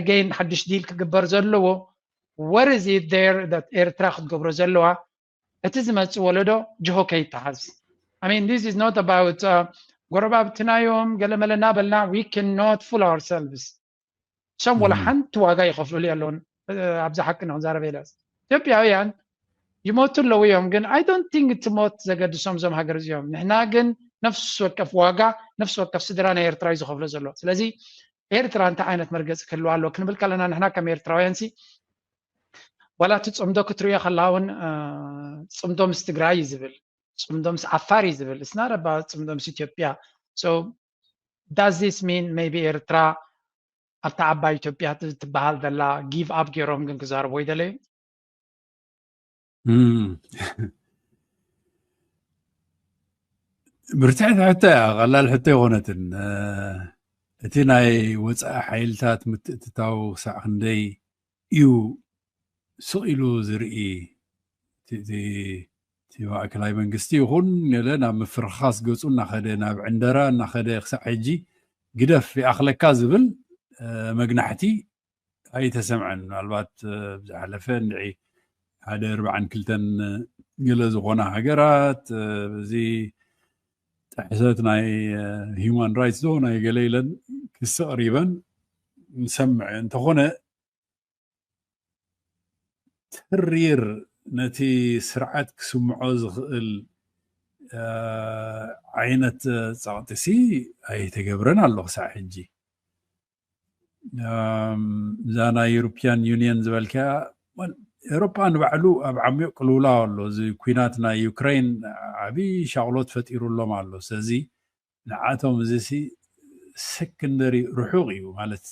again ሓድሽ ዲል ክግበር ዘለዎ? What is it there that ኤርትራ ክትገብሮ ዘለዋ? እቲ ዝመፅእ ወለዶ ጅሆ ከይተሓዝ። I mean this is not about ጎረባብትና እዮም ገለመለ እናበልና we cannot fool ourselves። እሶም ወላ ሓንቲ ዋጋ ይኸፍሉሉ ኣለውን። ኣብዚ ሓቂ ንክንዛረብ ኢለ ኢትዮጵያውያን ይሞቱ ኣለዉ እዮም ግን I don't think እቲ ሞት ዘገድሶም እዞም ሃገር እዚኦም። ንሕና ግን ነፍሲ ወከፍ ዋጋ ነፍሲ ወከፍ ስድራ ናይ ኤርትራ እዩ ዝኸፍሎ ዘሎ። ስለዚ ኤርትራ እንታይ ዓይነት መርገፂ ክህልዋ ኣለዎ ክንብል ከለና ንሕና ከም ኤርትራውያን ሲ ዋላ እቲ ፅምዶ ክትሪኦ ከላ እውን ፅምዶ ምስ ትግራይ እዩ ዝብል፣ ፅምዶ ምስ ዓፋር እዩ ዝብል፣ እስና ረባ ፅምዶ ምስ ኢትዮጵያ። So does this mean maybe ኤርትራ ኣብታ ዓባይ ኢትዮጵያ ትበሃል ዘላ give up ገይሮም ግን ክዛረቡ ይደለዩ? ብርትዕቲ ሕቶ እያ፣ ቀላል ሕቶ ኣይኮነትን። እቲ ናይ ወፃኢ ሓይልታት ምትእትታው ክሳዕ ክንደይ እዩ ስቕ ኢሉ ዝርኢ? እቲ ማእከላይ መንግስቲ ይኹን ገለ ናብ ምፍርኻስ ገፁ እናኸደ፣ ናብ ዕንደራ እናኸደ ክሳዕ ሕጂ ግደፍ ይኣኽለካ ዝብል መግናሕቲ ኣይተሰምዐን። ምናልባት ዝሓለፈ እንድዒ ሓደ ኣርባዓን ክልተን ገለ ዝኾና ሃገራት እዚ ጥሕሰት ናይ human rights ዶ ናይ ገለ ኢለን ክሲ ኣቕሪበን ንሰምዕ። እንተኾነ ተሪር ነቲ ስርዓት ክስምዖ ዝኽእል ዓይነት ጸቕጢሲ ኣይተገብረን ኣሎ ክሳዕ ሕጂ። እዛ ናይ European Union ዝበልካ ኤውሮጳ ንባዕሉ ኣብ ዓሚቕ ቅልውላው ኣሎ። እዚ ኩናት ናይ ዩክሬን ዓብዪ ሻቕሎት ፈጢሩሎም ኣሎ። ስለዚ ንዓቶም እዚሲ ሰከንደሪ ርሑቕ እዩ፣ ማለት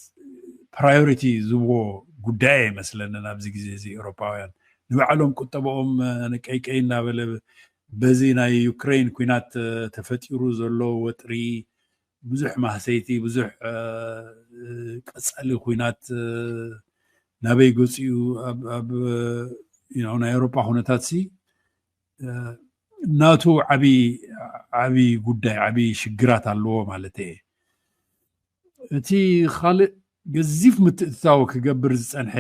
ፕራዮሪቲ ዝብዎ ጉዳይ ኣይመስለንን ኣብዚ ግዜ እዚ። ኤውሮጳውያን ንባዕሎም ቁጠባኦም ቀይቀይ እናበለ በዚ ናይ ዩክሬን ኩናት ተፈጢሩ ዘሎ ወጥሪ ብዙሕ ማህሰይቲ፣ ብዙሕ ቀጻሊ ኩናት ናበይ ገፂኡ ኣብ ናይ ኤውሮጳ ኩነታት ሲ ናቱ ዓብዪ ጉዳይ ዓብዪ ሽግራት ኣለዎ ማለት እየ። እቲ ካልእ ገዚፍ ምትእትታው ክገብር ዝፀንሐ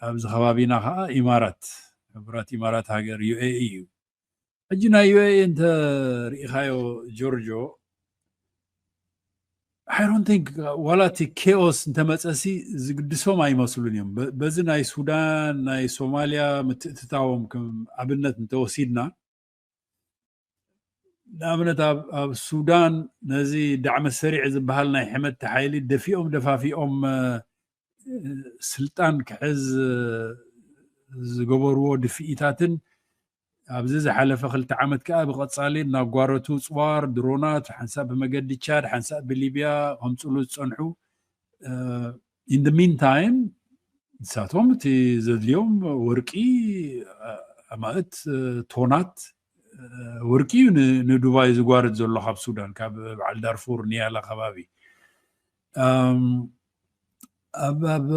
ኣብዚ ከባቢና ከዓ ኢማራት፣ ሕቡራት ኢማራት ሃገር ዩ ኤ ኢ እዩ። ሕጂ ናይ ዩ ኤ ኢ እንተ ርኢኻዮ ጆርጆ፣ I don't think ዋላ እቲ ኬኦስ እንተመፀሲ ዝግድሶም ኣይመስሉን እዮም። በዚ ናይ ሱዳን ናይ ሶማልያ ምትእትታዎም ከም ኣብነት እንተወሲድና፣ ንኣብነት ኣብ ሱዳን ነዚ ዳዕመ ሰሪዕ ዝበሃል ናይ ሕመድቲ ሓይሊ ደፊኦም ደፋፊኦም ስልጣን ክሕዝ ዝገበርዎ ድፍኢታትን ኣብዚ ዝሓለፈ ክልተ ዓመት ከዓ ብቐፃሊ እናጓረቱ ፅዋር ድሮናት ሓንሳብ ብመገዲ ቻድ ሓንሳብ ብሊብያ ከምፅሉ ዝፀንሑ። In the meantime ንሳቶም እቲ ዘድልዮም ወርቂ ኣማእት ቶናት ወርቂ እዩ ንዱባይ ዝጓርድ ዘሎ ካብ ሱዳን፣ ካብ በዓል ዳርፉር ኒያላ ከባቢ። ኣብ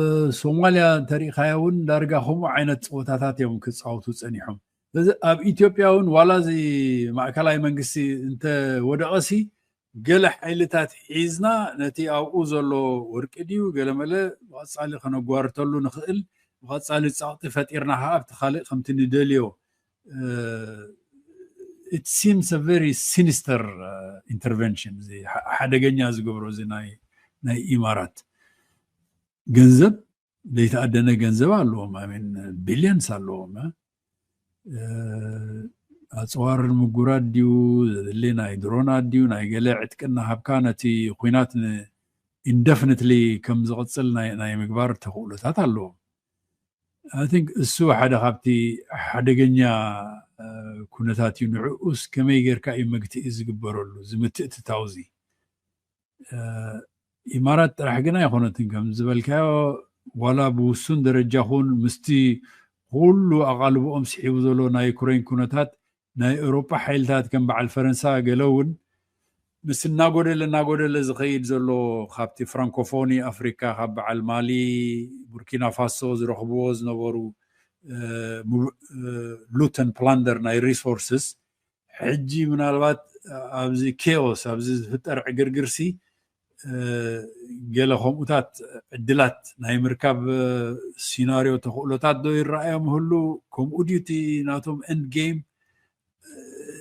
ሶማልያ እንተሪኢኻዮ እውን ዳርጋ ከምኡ ዓይነት ፀወታታት እዮም ክፃወቱ ፀኒሖም። ስለዚ ኣብ ኢትዮጵያ እውን ዋላ እዚ ማእከላይ መንግስቲ እንተወደቐሲ ገለ ሓይልታት ሒዝና ነቲ ኣብኡ ዘሎ ወርቂ ድዩ ገለመለ ብቐፃሊ ከነጓርተሉ ንኽእል፣ ብቐፃሊ ፀቕጢ ፈጢርና ከዓ ኣብቲ ካልእ ከምቲ ንደልዮ it seems a very sinister intervention፣ ሓደገኛ ዝገብሮ እዚ ናይ ኢማራት። ገንዘብ ዘይተኣደነ ገንዘብ ኣለዎም፣ I mean billions ኣለዎም። ኣፅዋር ንምጉራድ ድዩ ዘድሊ፣ ናይ ድሮናት ድዩ ናይ ገለ ዕጥቂ እናሃብካ ነቲ ኩናት indefinitely ከም ዝቕፅል ናይ ምግባር ተኽእሎታት ኣለዎም። I think እሱ ሓደ ካብቲ ሓደገኛ ኩነታት እዩ። ንዕኡስ ከመይ ጌርካ እዩ መግትኢ ዝግበረሉ እዚ ምትእትታው እዚ? ኢማራት ጥራሕ ግን ኣይኮነትን፣ ከም ዝበልካዮ ዋላ ብውሱን ደረጃ ኹን ምስቲ ኩሉ ኣቓልቦኦም ስሒቡ ዘሎ ናይ ዩክሬን ኩነታት ናይ ኤውሮጳ ሓይልታት ከም በዓል ፈረንሳ ገለ እውን ምስ እናጎደለ እናጎደለ ዝኸይድ ዘሎ ካብቲ ፍራንኮፎኒ ኣፍሪካ ካብ በዓል ማሊ ቡርኪና ፋሶ ዝረኽብዎ ዝነበሩ loot and plunder ናይ resources ሕጂ ምናልባት ኣብዚ chaos ኣብዚ ዝፍጠር ዕግርግርሲ ገለ ከምኡታት ዕድላት ናይ ምርካብ ሲናሪዮ ተኽእሎታት ዶ ይረኣዮም ህሉ? ከምኡ ድዩ እቲ ናቶም end game?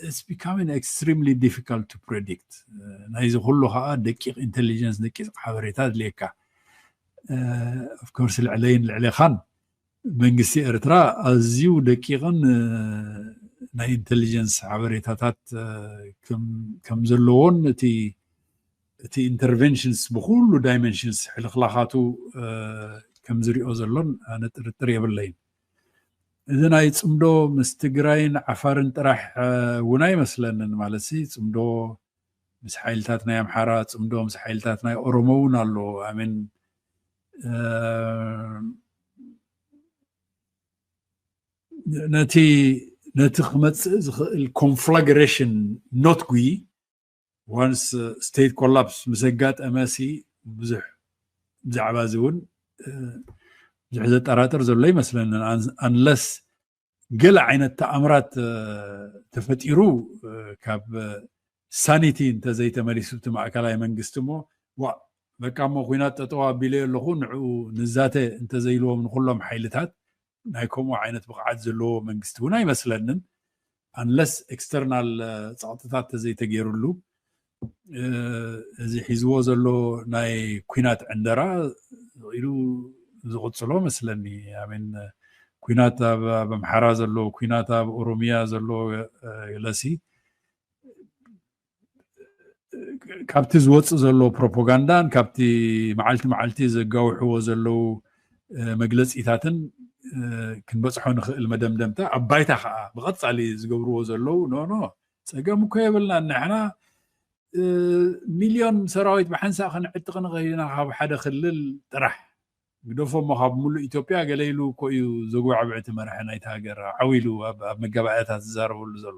It's becoming extremely difficult to predict። ናይዚ ኩሉ ከዓ ደቂቕ intelligence ደቂቕ ሓበሬታ ኣድልየካ። Of course ልዕለይን ልዕሌኻን መንግስቲ ኤርትራ ኣዝዩ ደቂቕን ናይ intelligence ሓበሬታታት ከም ዘለዎን እቲ interventions ብኩሉ dimensions ሕልኽላኻቱ ከም ዝሪኦ ዘሎን ኣነ ጥርጥር የብለይን። እዚ ናይ ጽምዶ ምስ ትግራይን ዓፋርን ጥራሕ እውን ኣይመስለንን። ማለት ሲ ጽምዶ ምስ ሓይልታት ናይ ኣምሓራ፣ ጽምዶ ምስ ሓይልታት ናይ ኦሮሞ እውን ኣሎ። ኣሜን። ነቲ ነቲ ክመፅእ ዝኽእል ኮንፍላግሬሽን ኖትጉ ዋንስ ስቴት ኮላፕስ ምስ ኣጋጠመ ሲ ብዙሕ ብዛዕባ እዚ እውን ብዙሕ ዘጠራጥር ዘሎ ይመስለንን። ኣንለስ ገለ ዓይነት ተኣምራት ተፈጢሩ ካብ ሳኒቲ እንተዘይተመሊሱ እቲ ማእከላይ መንግስቲ እሞ ዋ በቃ እሞ ኩናት ጠጠው ኣቢለ ኣለኹ ንዕኡ ንዛተ እንተዘይልዎም ንኩሎም ሓይልታት ናይ ከምኡ ዓይነት ብቕዓት ዘለዎ መንግስቲ እውን ኣይመስለንን። ኣንለስ ኤክስተርናል ፀቕጥታት ተዘይተገይሩሉ እዚ ሒዝዎ ዘሎ ናይ ኩናት ዕንደራ ኢሉ ዝቕፅሎ መስለኒ። ኣሜን። ኩናት ኣብ ኣምሓራ ዘሎ፣ ኩናት ኣብ ኦሮሚያ ዘሎ ለሲ ካብቲ ዝወፅእ ዘሎ ፕሮፓጋንዳን ካብቲ መዓልቲ መዓልቲ ዘጋውሕዎ ዘለዉ መግለፂታትን ክንበፅሖ ንኽእል መደምደምታ ኣብ ባይታ ከዓ ብቐፃሊ ዝገብርዎ ዘለዉ ኖ ኖ ፀገም እኮ የብልና ንሕና ሚልዮን ሰራዊት ብሓንሳእ ክንዕጥቕ ንኽእል ኢና ካብ ሓደ ክልል ጥራሕ ግደፎ እሞ ካብ ሙሉእ ኢትዮጵያ ገለ ኢሉ እኮ እዩ ዘጉባዕብዕ እቲ መራሒ ናይቲ ሃገር ዓው ኢሉ ኣብ መጋባእያታት ዝዛረበሉ ዘሎ።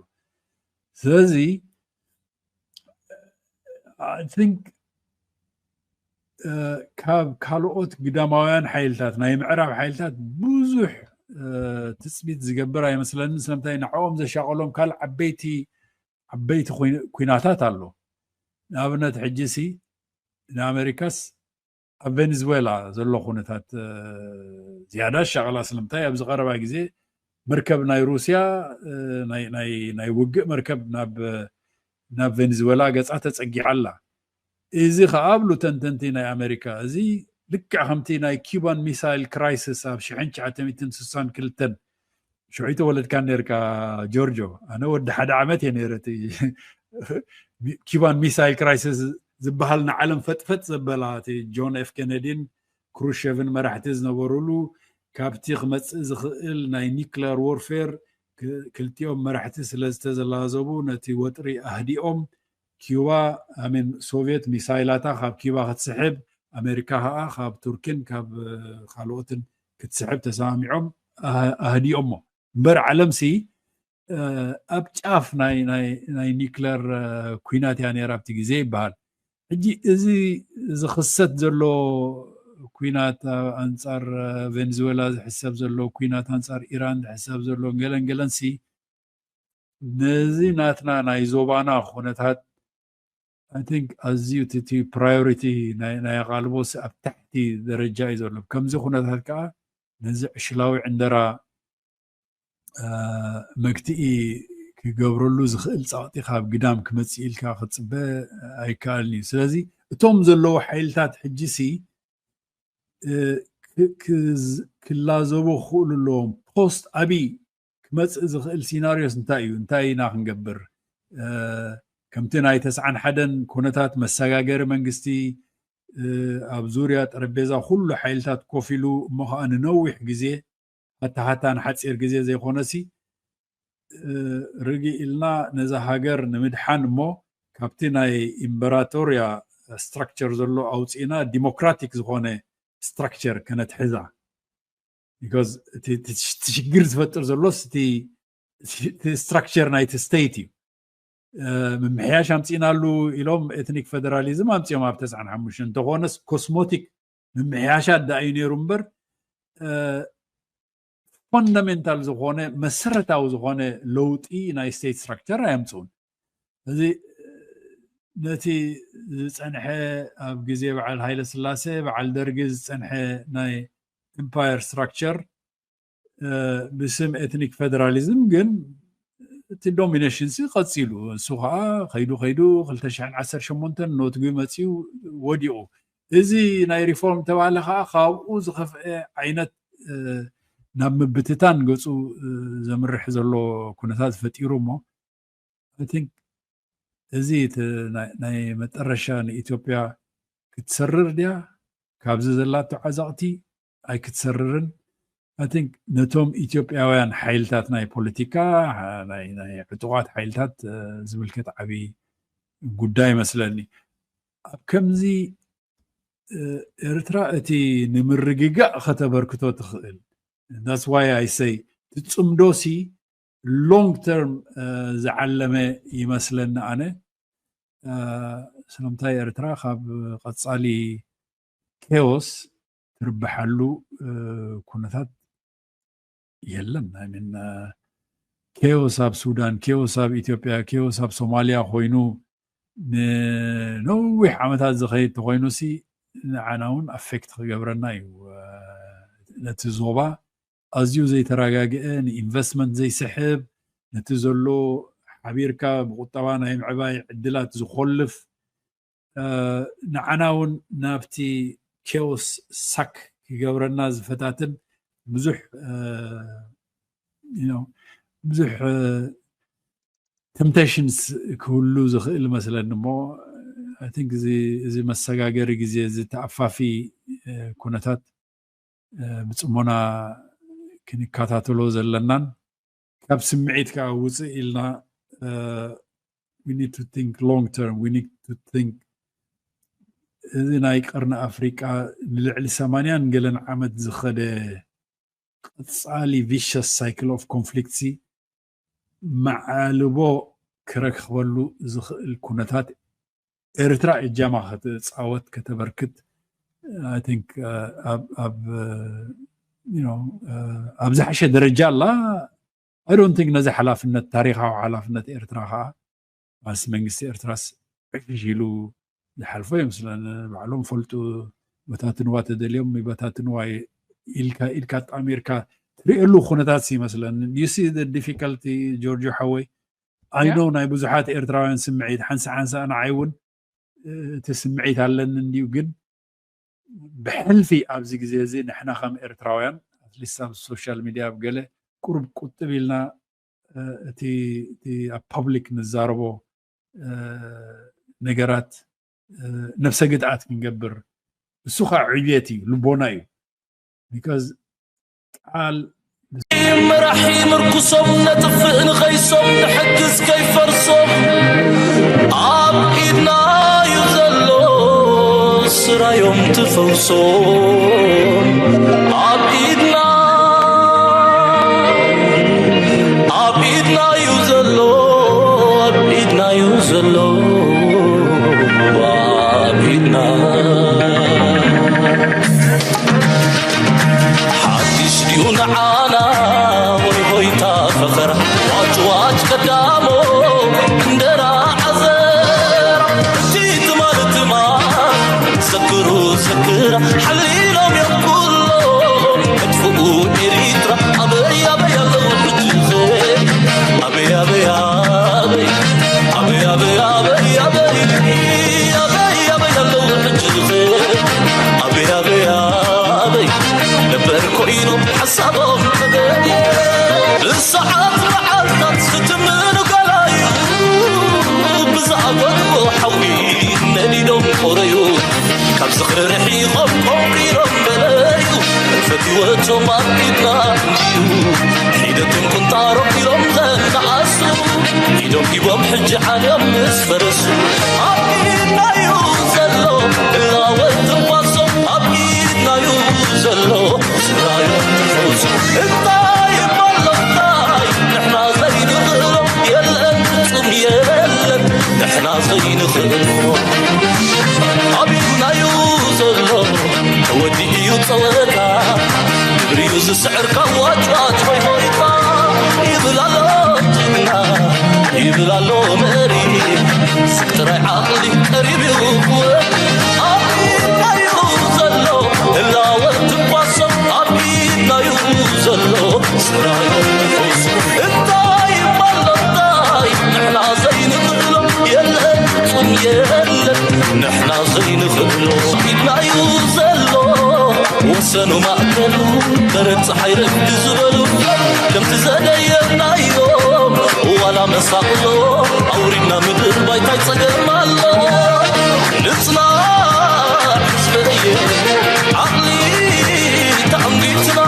ስለዚ I think ካብ ካልኦት ግዳማውያን ሓይልታት ናይ ምዕራብ ሓይልታት ብዙሕ ትፅቢት ዝገብር ኣይመስለንን። ስለምንታይ ንዕኦም ዘሻቐሎም ካልእ ዓበይቲ ዓበይቲ ኩናታት ኣሎ። ንኣብነት ሕጂ ሲ ንኣሜሪካስ ኣብ ቬኔዝዌላ ዘሎ ኩነታት ዝያዳ ሻቕላ። ስለምንታይ ኣብዚ ቀረባ ግዜ መርከብ ናይ ሩስያ ናይ ውግእ መርከብ ናብ ቬኔዝዌላ ገፃ ተፀጊዓ ኣላ። እዚ ከዓ ኣብሉ ተንተንቲ ናይ ኣሜሪካ እዚ ልክዕ ከምቲ ናይ ኪባን ሚሳይል ክራይሲስ ኣብ ሽሕን ትሽዓተ ሚእትን ስሳን ክልተን ሽዑ ተወለድካ ነርካ ጆርጆ። ኣነ ወዲ ሓደ ዓመት እየ ነይረ። ኪባን ሚሳይል ክራይሲስ ዝበሃል ንዓለም ፈጥፈጥ ዘበላ እቲ ጆን ኤፍ ኬነዲን ክሩሸቭን መራሕቲ ዝነበሩሉ ካብቲ ክመፅእ ዝኽእል ናይ ኒክለር ዎርፌር ክልቲኦም መራሕቲ ስለ ዝተዘላዘቡ ነቲ ወጥሪ ኣህዲኦም ኪባ ኣሜን ሶቪየት ሚሳይላታ ካብ ኪባ ክትስሕብ ኣሜሪካ ከዓ ካብ ቱርኪን ካብ ካልኦትን ክትስሕብ ተሰማሚዖም ኣህዲኦሞ። እምበር ዓለም ሲ ኣብ ጫፍ ናይ ኒክለር ኩናት እያ ነይራ ኣብቲ ግዜ ይበሃል። ሕጂ እዚ ዝኽሰት ዘሎ ኩናት ኣንፃር ቬንዙዌላ ዝሕሰብ ዘሎ ኩናት ኣንፃር ኢራን ዝሕሰብ ዘሎ ገለን ገለን ሲ ነዚ ናትና ናይ ዞባና ኩነታት I think ኣዝዩ እቲ ፕራዮሪቲ ናይ ኣቓልቦ ኣብ ታሕቲ ደረጃ እዩ ዘሎ። ከምዚ ኩነታት ከዓ ነዚ ዕሽላዊ ዕንደራ መግትኢ ክገብረሉ ዝኽእል ፃቕጢ ካብ ግዳም ክመፅእ ኢልካ ክፅበ ኣይከኣልን እዩ። ስለዚ እቶም ዘለዉ ሓይልታት ሕጂ ሲ ክላዘቡ ክኽእሉ ኣለዎም። ፖስት ኣብይ ክመፅእ ዝኽእል ሲናሪዮስ እንታይ እዩ? እንታይ ኢና ክንገብር? ከምቲ ናይ ተስዓን ሓደን ኩነታት መሰጋገሪ መንግስቲ ኣብ ዙርያ ጠረጴዛ ኩሉ ሓይልታት ኮፍ ኢሉ እሞ ከዓ ንነዊሕ ግዜ ሃታሃታ ንሓፂር ግዜ ዘይኮነሲ ርግእ ኢልና ነዛ ሃገር ንምድሓን እሞ ካብቲ ናይ ኢምበራቶርያ ስትራክቸር ዘሎ ኣውፅእና ዲሞክራቲክ ዝኾነ ስትራክቸር ከነትሕዛ። ቢኮዝ እቲ ሽግር ዝፈጥር ዘሎስ እቲ ስትራክቸር ናይቲ ስቴት እዩ። ምምሕያሽ ኣምፂእናሉ ኢሎም ኤትኒክ ፌደራሊዝም ኣምፂኦም ኣብ ተስዓን ሓሙሽተን እንተኾነስ ኮስሞቲክ ምምሕያሻት ደኣ እዩ ነይሩ እምበር ፈንዳሜንታል ዝኾነ መሰረታዊ ዝኾነ ለውጢ ናይ ስቴት ስትራክቸር ኣየምፅኡን። እዚ ነቲ ዝፀንሐ ኣብ ግዜ በዓል ሃይለ ስላሴ በዓል ደርጊ ዝፀንሐ ናይ ኤምፓየር ስትራክቸር ብስም ኤትኒክ ፌደራሊዝም ግን እቲ ዶሚኔሽን ሲ ቀፂሉ እሱ ከዓ ከይዱ ከይዱ ክልተ ሽሕን ዓሰርተ ሸሞንተን ኖትጉ መፂኡ ወዲቑ። እዚ ናይ ሪፎርም ተባለ ከዓ ካብኡ ዝኸፍአ ዓይነት ናብ ምብትታን ገፁ ዘምርሕ ዘሎ ኩነታት ፈጢሩ እሞ I think እዚ ናይ መጠረሻ ንኢትዮጵያ ክትሰርር ድያ ካብዚ ዘላቶ ዓዘቕቲ ኣይክትሰርርን I think ነቶም ኢትዮጵያውያን ሓይልታት ናይ ፖለቲካ ናይ ናይ ዕጡቓት ሓይልታት ዝምልከት ዓብዪ ጉዳይ ይመስለኒ። ኣብ ከምዚ ኤርትራ እቲ ንምርግጋእ ከተበርክቶ ትኽእል that's why I say ትጽምዶሲ long term ዝዓለመ ይመስለኒ ኣነ። ስለምንታይ ኤርትራ ካብ ቀጻሊ chaos ትርብሓሉ ኩነታት የለን። I mean chaos ኣብ ሱዳን፣ chaos ኣብ ኢትዮጵያ፣ chaos ኣብ ሶማልያ ኮይኑ ንነዊሕ ዓመታት ዝኸይድ ተኾይኑሲ ንዓና እውን affect ክገብረና እዩ። ነቲ ዞባ ኣዝዩ ዘይተረጋግአ፣ ንኢንቨስትመንት ዘይስሕብ፣ ነቲ ዘሎ ሓቢርካ ብቁጠባ ናይ ምዕባይ ዕድላት ዝኾልፍ፣ ንዓና እውን ናብቲ chaos suck ክገብረና ዝፈታትን ብዙሕ ብዙሕ temptations ክህሉ ዝኽእል መስለኒ እሞ I think እዚ መሰጋገሪ ግዜ፣ እዚ ተኣፋፊ ኩነታት ብፅሞና ክንከታተሎ ዘለናን ካብ ስምዒት ከዓ ውፅእ ኢልና we need to think long term, we need to think እዚ ናይ ቀርኒ ኣፍሪቃ ንልዕሊ ሰማንያን ገለን ዓመት ዝኸደ ቀፃሊ vicious cycle of conflict ሲ መዓልቦ ክረክበሉ ዝኽእል ኩነታት ኤርትራ እጃማ ከተፃወት ከተበርክት I think ኣብ ዝሓሸ ደረጃ ኣላ። I don't think ነዚ ሓላፍነት፣ ታሪኻዊ ሓላፍነት ኤርትራ ከዓ ማለት መንግስቲ ኤርትራስ ዕሽሽ ኢሉ ዝሓልፎ እዮም ስለ ባዕሎም ፈልጡ። በታትንዋ ተደልዮም ይበታትንዋ ኢልካ ኢልካ ጣሚርካ ትሪእሉ ኩነታት ይመስለኒ። You see the difficulty ጆርጆ ሓወይ? I know ናይ ብዙሓት ኤርትራውያን ስምዒት ሓንሳ ሓንሳ ንዓይ እውን እቲ ስምዒት ኣለኒ እንድዩ። ግን ብሕልፊ ኣብዚ ግዜ እዚ ንሕና ከም ኤርትራውያን ኣትሊስት ኣብ ሶሻል ሚድያ ኣብ ገለ ቁሩብ ቁጥብ ኢልና እቲ ኣብ ፐብሊክ ንዛረቦ ነገራት ነብሰ ግድኣት ክንገብር እሱ ከዓ ዕብየት እዩ፣ ልቦና እዩ። ቢካዝ ቃል መራሒ ምርኩሶም ነጥፍእ ንኸይሶም ንሕግዝ ከይፈርሶም ኣብ ኢድና እዩ ዘሎ ስራዮም ትፈውሶም ኣብ ኢድና ኣብ ኢድና እዩ ዘሎ ኣብ ኢድና እዩ ዘሎ ኣብ ኢድና ሓድሽ ድዩ ንዓና ወይ ሆይታ ፈኸራ ዋጭ ዋጭ ቀዳሞ እንደራ ዓዘራ እቲ ትማል ትማል ዘክሩ ዘክራ ሓሊሎም እዮም ኩሎም መጥፍኡ ኤሪትራ ኣበይ ኣበይ ኣለዉ ሕጂ ኸ ኣበይ ኣበይ ኣበይ ኣበይ ኣበይ ኣበይ ኣበይ ኣበይ ኣበይ ኣለዉ ሕጂ ኸ ኣበይ ኣበይ ኣበይ ነበር ኮይኖም ሓሳቦም ተገዲ ብሰዓት መዓልታት ዝትምኑ ገላዩ ብዝኣጎድቦ ሓዊ ነዲዶም ቆረዩ ካብ ዝኽሪ ርሒቖም ቆንቂሮም በለዩ ፈትወቶም ኣብ ኢድና እንድዩ ሒደትን ቁንጣሮም ኢሎም ዘነኣሱ ኢዶም ሂቦም ሕጂ ዓልዮም ምስ ፈረሱ ኣብ ኢድናዩ ዘሎ እላወ ትንፋሶም ኣብ ኢድናዩ ዘሎ ስራዮም ትፈውሱ እንታይ እሞ ኣሎ እንታይ ንሕና ዘይንኽእሎ የለን ፍጹም የለን ንሕና ዘይንኽእሎ ኣብ ኢድናዩ ዘሎ ተወዲኡ እዩ ጸወታ ግብሪዩ ዝስዕር ካብ ዋጭዋጭ ሆይሆይታ ይብል ኣሎ ጅግና ይብል ኣሎ መሪ ስብ ጥራይ ዓቕሊ ቀሪብ እዩ ክወድ ኣብ ኢድናዩ ዘሎ ህላወ ትንፋሶም ኣብ ኢድናዩ ዘሎ ስራዮ እንታይ እሞ ኣሎ እንታይ ንሕና ዘይንኽእሎ የለን ፍጹም የለን ንሕና ዘይንኽእሎ ኢድናዩ ዘሎ ወሰኑ ማእከሉ በረድ ፀሓይ ረግዲ ዝበሉ ከምቲ ዘደየብናዮም ዋላ መሳቕሎ ኣውሪድና ምድር ባይታይ ፀገም ኣሎ ንፅናሕ ህዝበየ ዓቕሊ ተኣንጊትና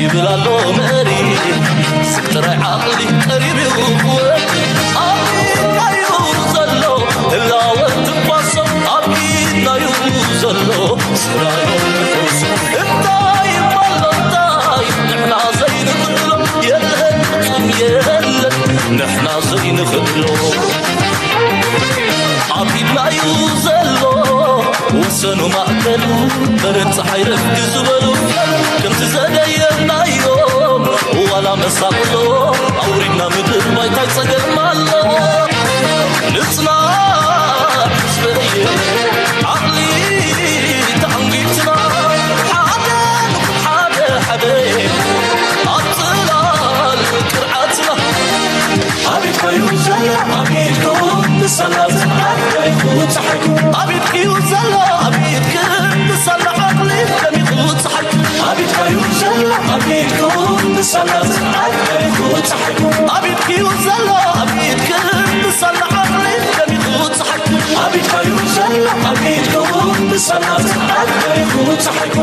ይብል ኣሎ መሪ። ስቕ ጥራይ ዓቕሊ ቀሪቡ ክወድ ኣብ ኢድናዩ ዘሎ ህላወ ትኳሶ ኣብ ኢድናዩ ዘሎ ስራዮ ንፈሱ። እንታይ ይባሎ እንታይ ንሕና ዘይንኽእሎ የለን ፍጹም የለን ንሕና ዘይንኽእሎ ኣብ ኢድናዩ ዘሎ ወሰኑ ማእከሉ በረድ ጸሓይ ረፍዲ ዝበሉ ከምቲ ዘደየናዮም ዋላ መሳቕሎ ኣውሪድና ምድር ባይታይ ጸገም ኣሎ ንጽናዕ ህዝበየ ዓቕሊ ተዓንጊትና ሓደ ንኹን ሓደ ሓደ ኣብ ጽላል ቅርዓትና ኣቤት ከዩ ዘላ ኣቤት ክውን ንሰላ ዝዓት ከይኹ ጸሓይኩ ኣቤት ክዩ ዘላ ኣቤት ክን ንሰላ ዓቕሊ ከሚኹ ጸሓይኩ ኣቤት ከዩ ዘላ ኣቤት ክውን ንሰላ ዝዓት ከይኹ ጸሓይኩ ኣቤት ክዩ ዘላ ኣቤት ክን ንሰላ ዓቕሊ ከሚኹ ጸሓይኩ ኣቤት ከዩ ዘላ ኣቤት ክውን ንሰላ ዝዓት ከይኹ ጸሓይኩ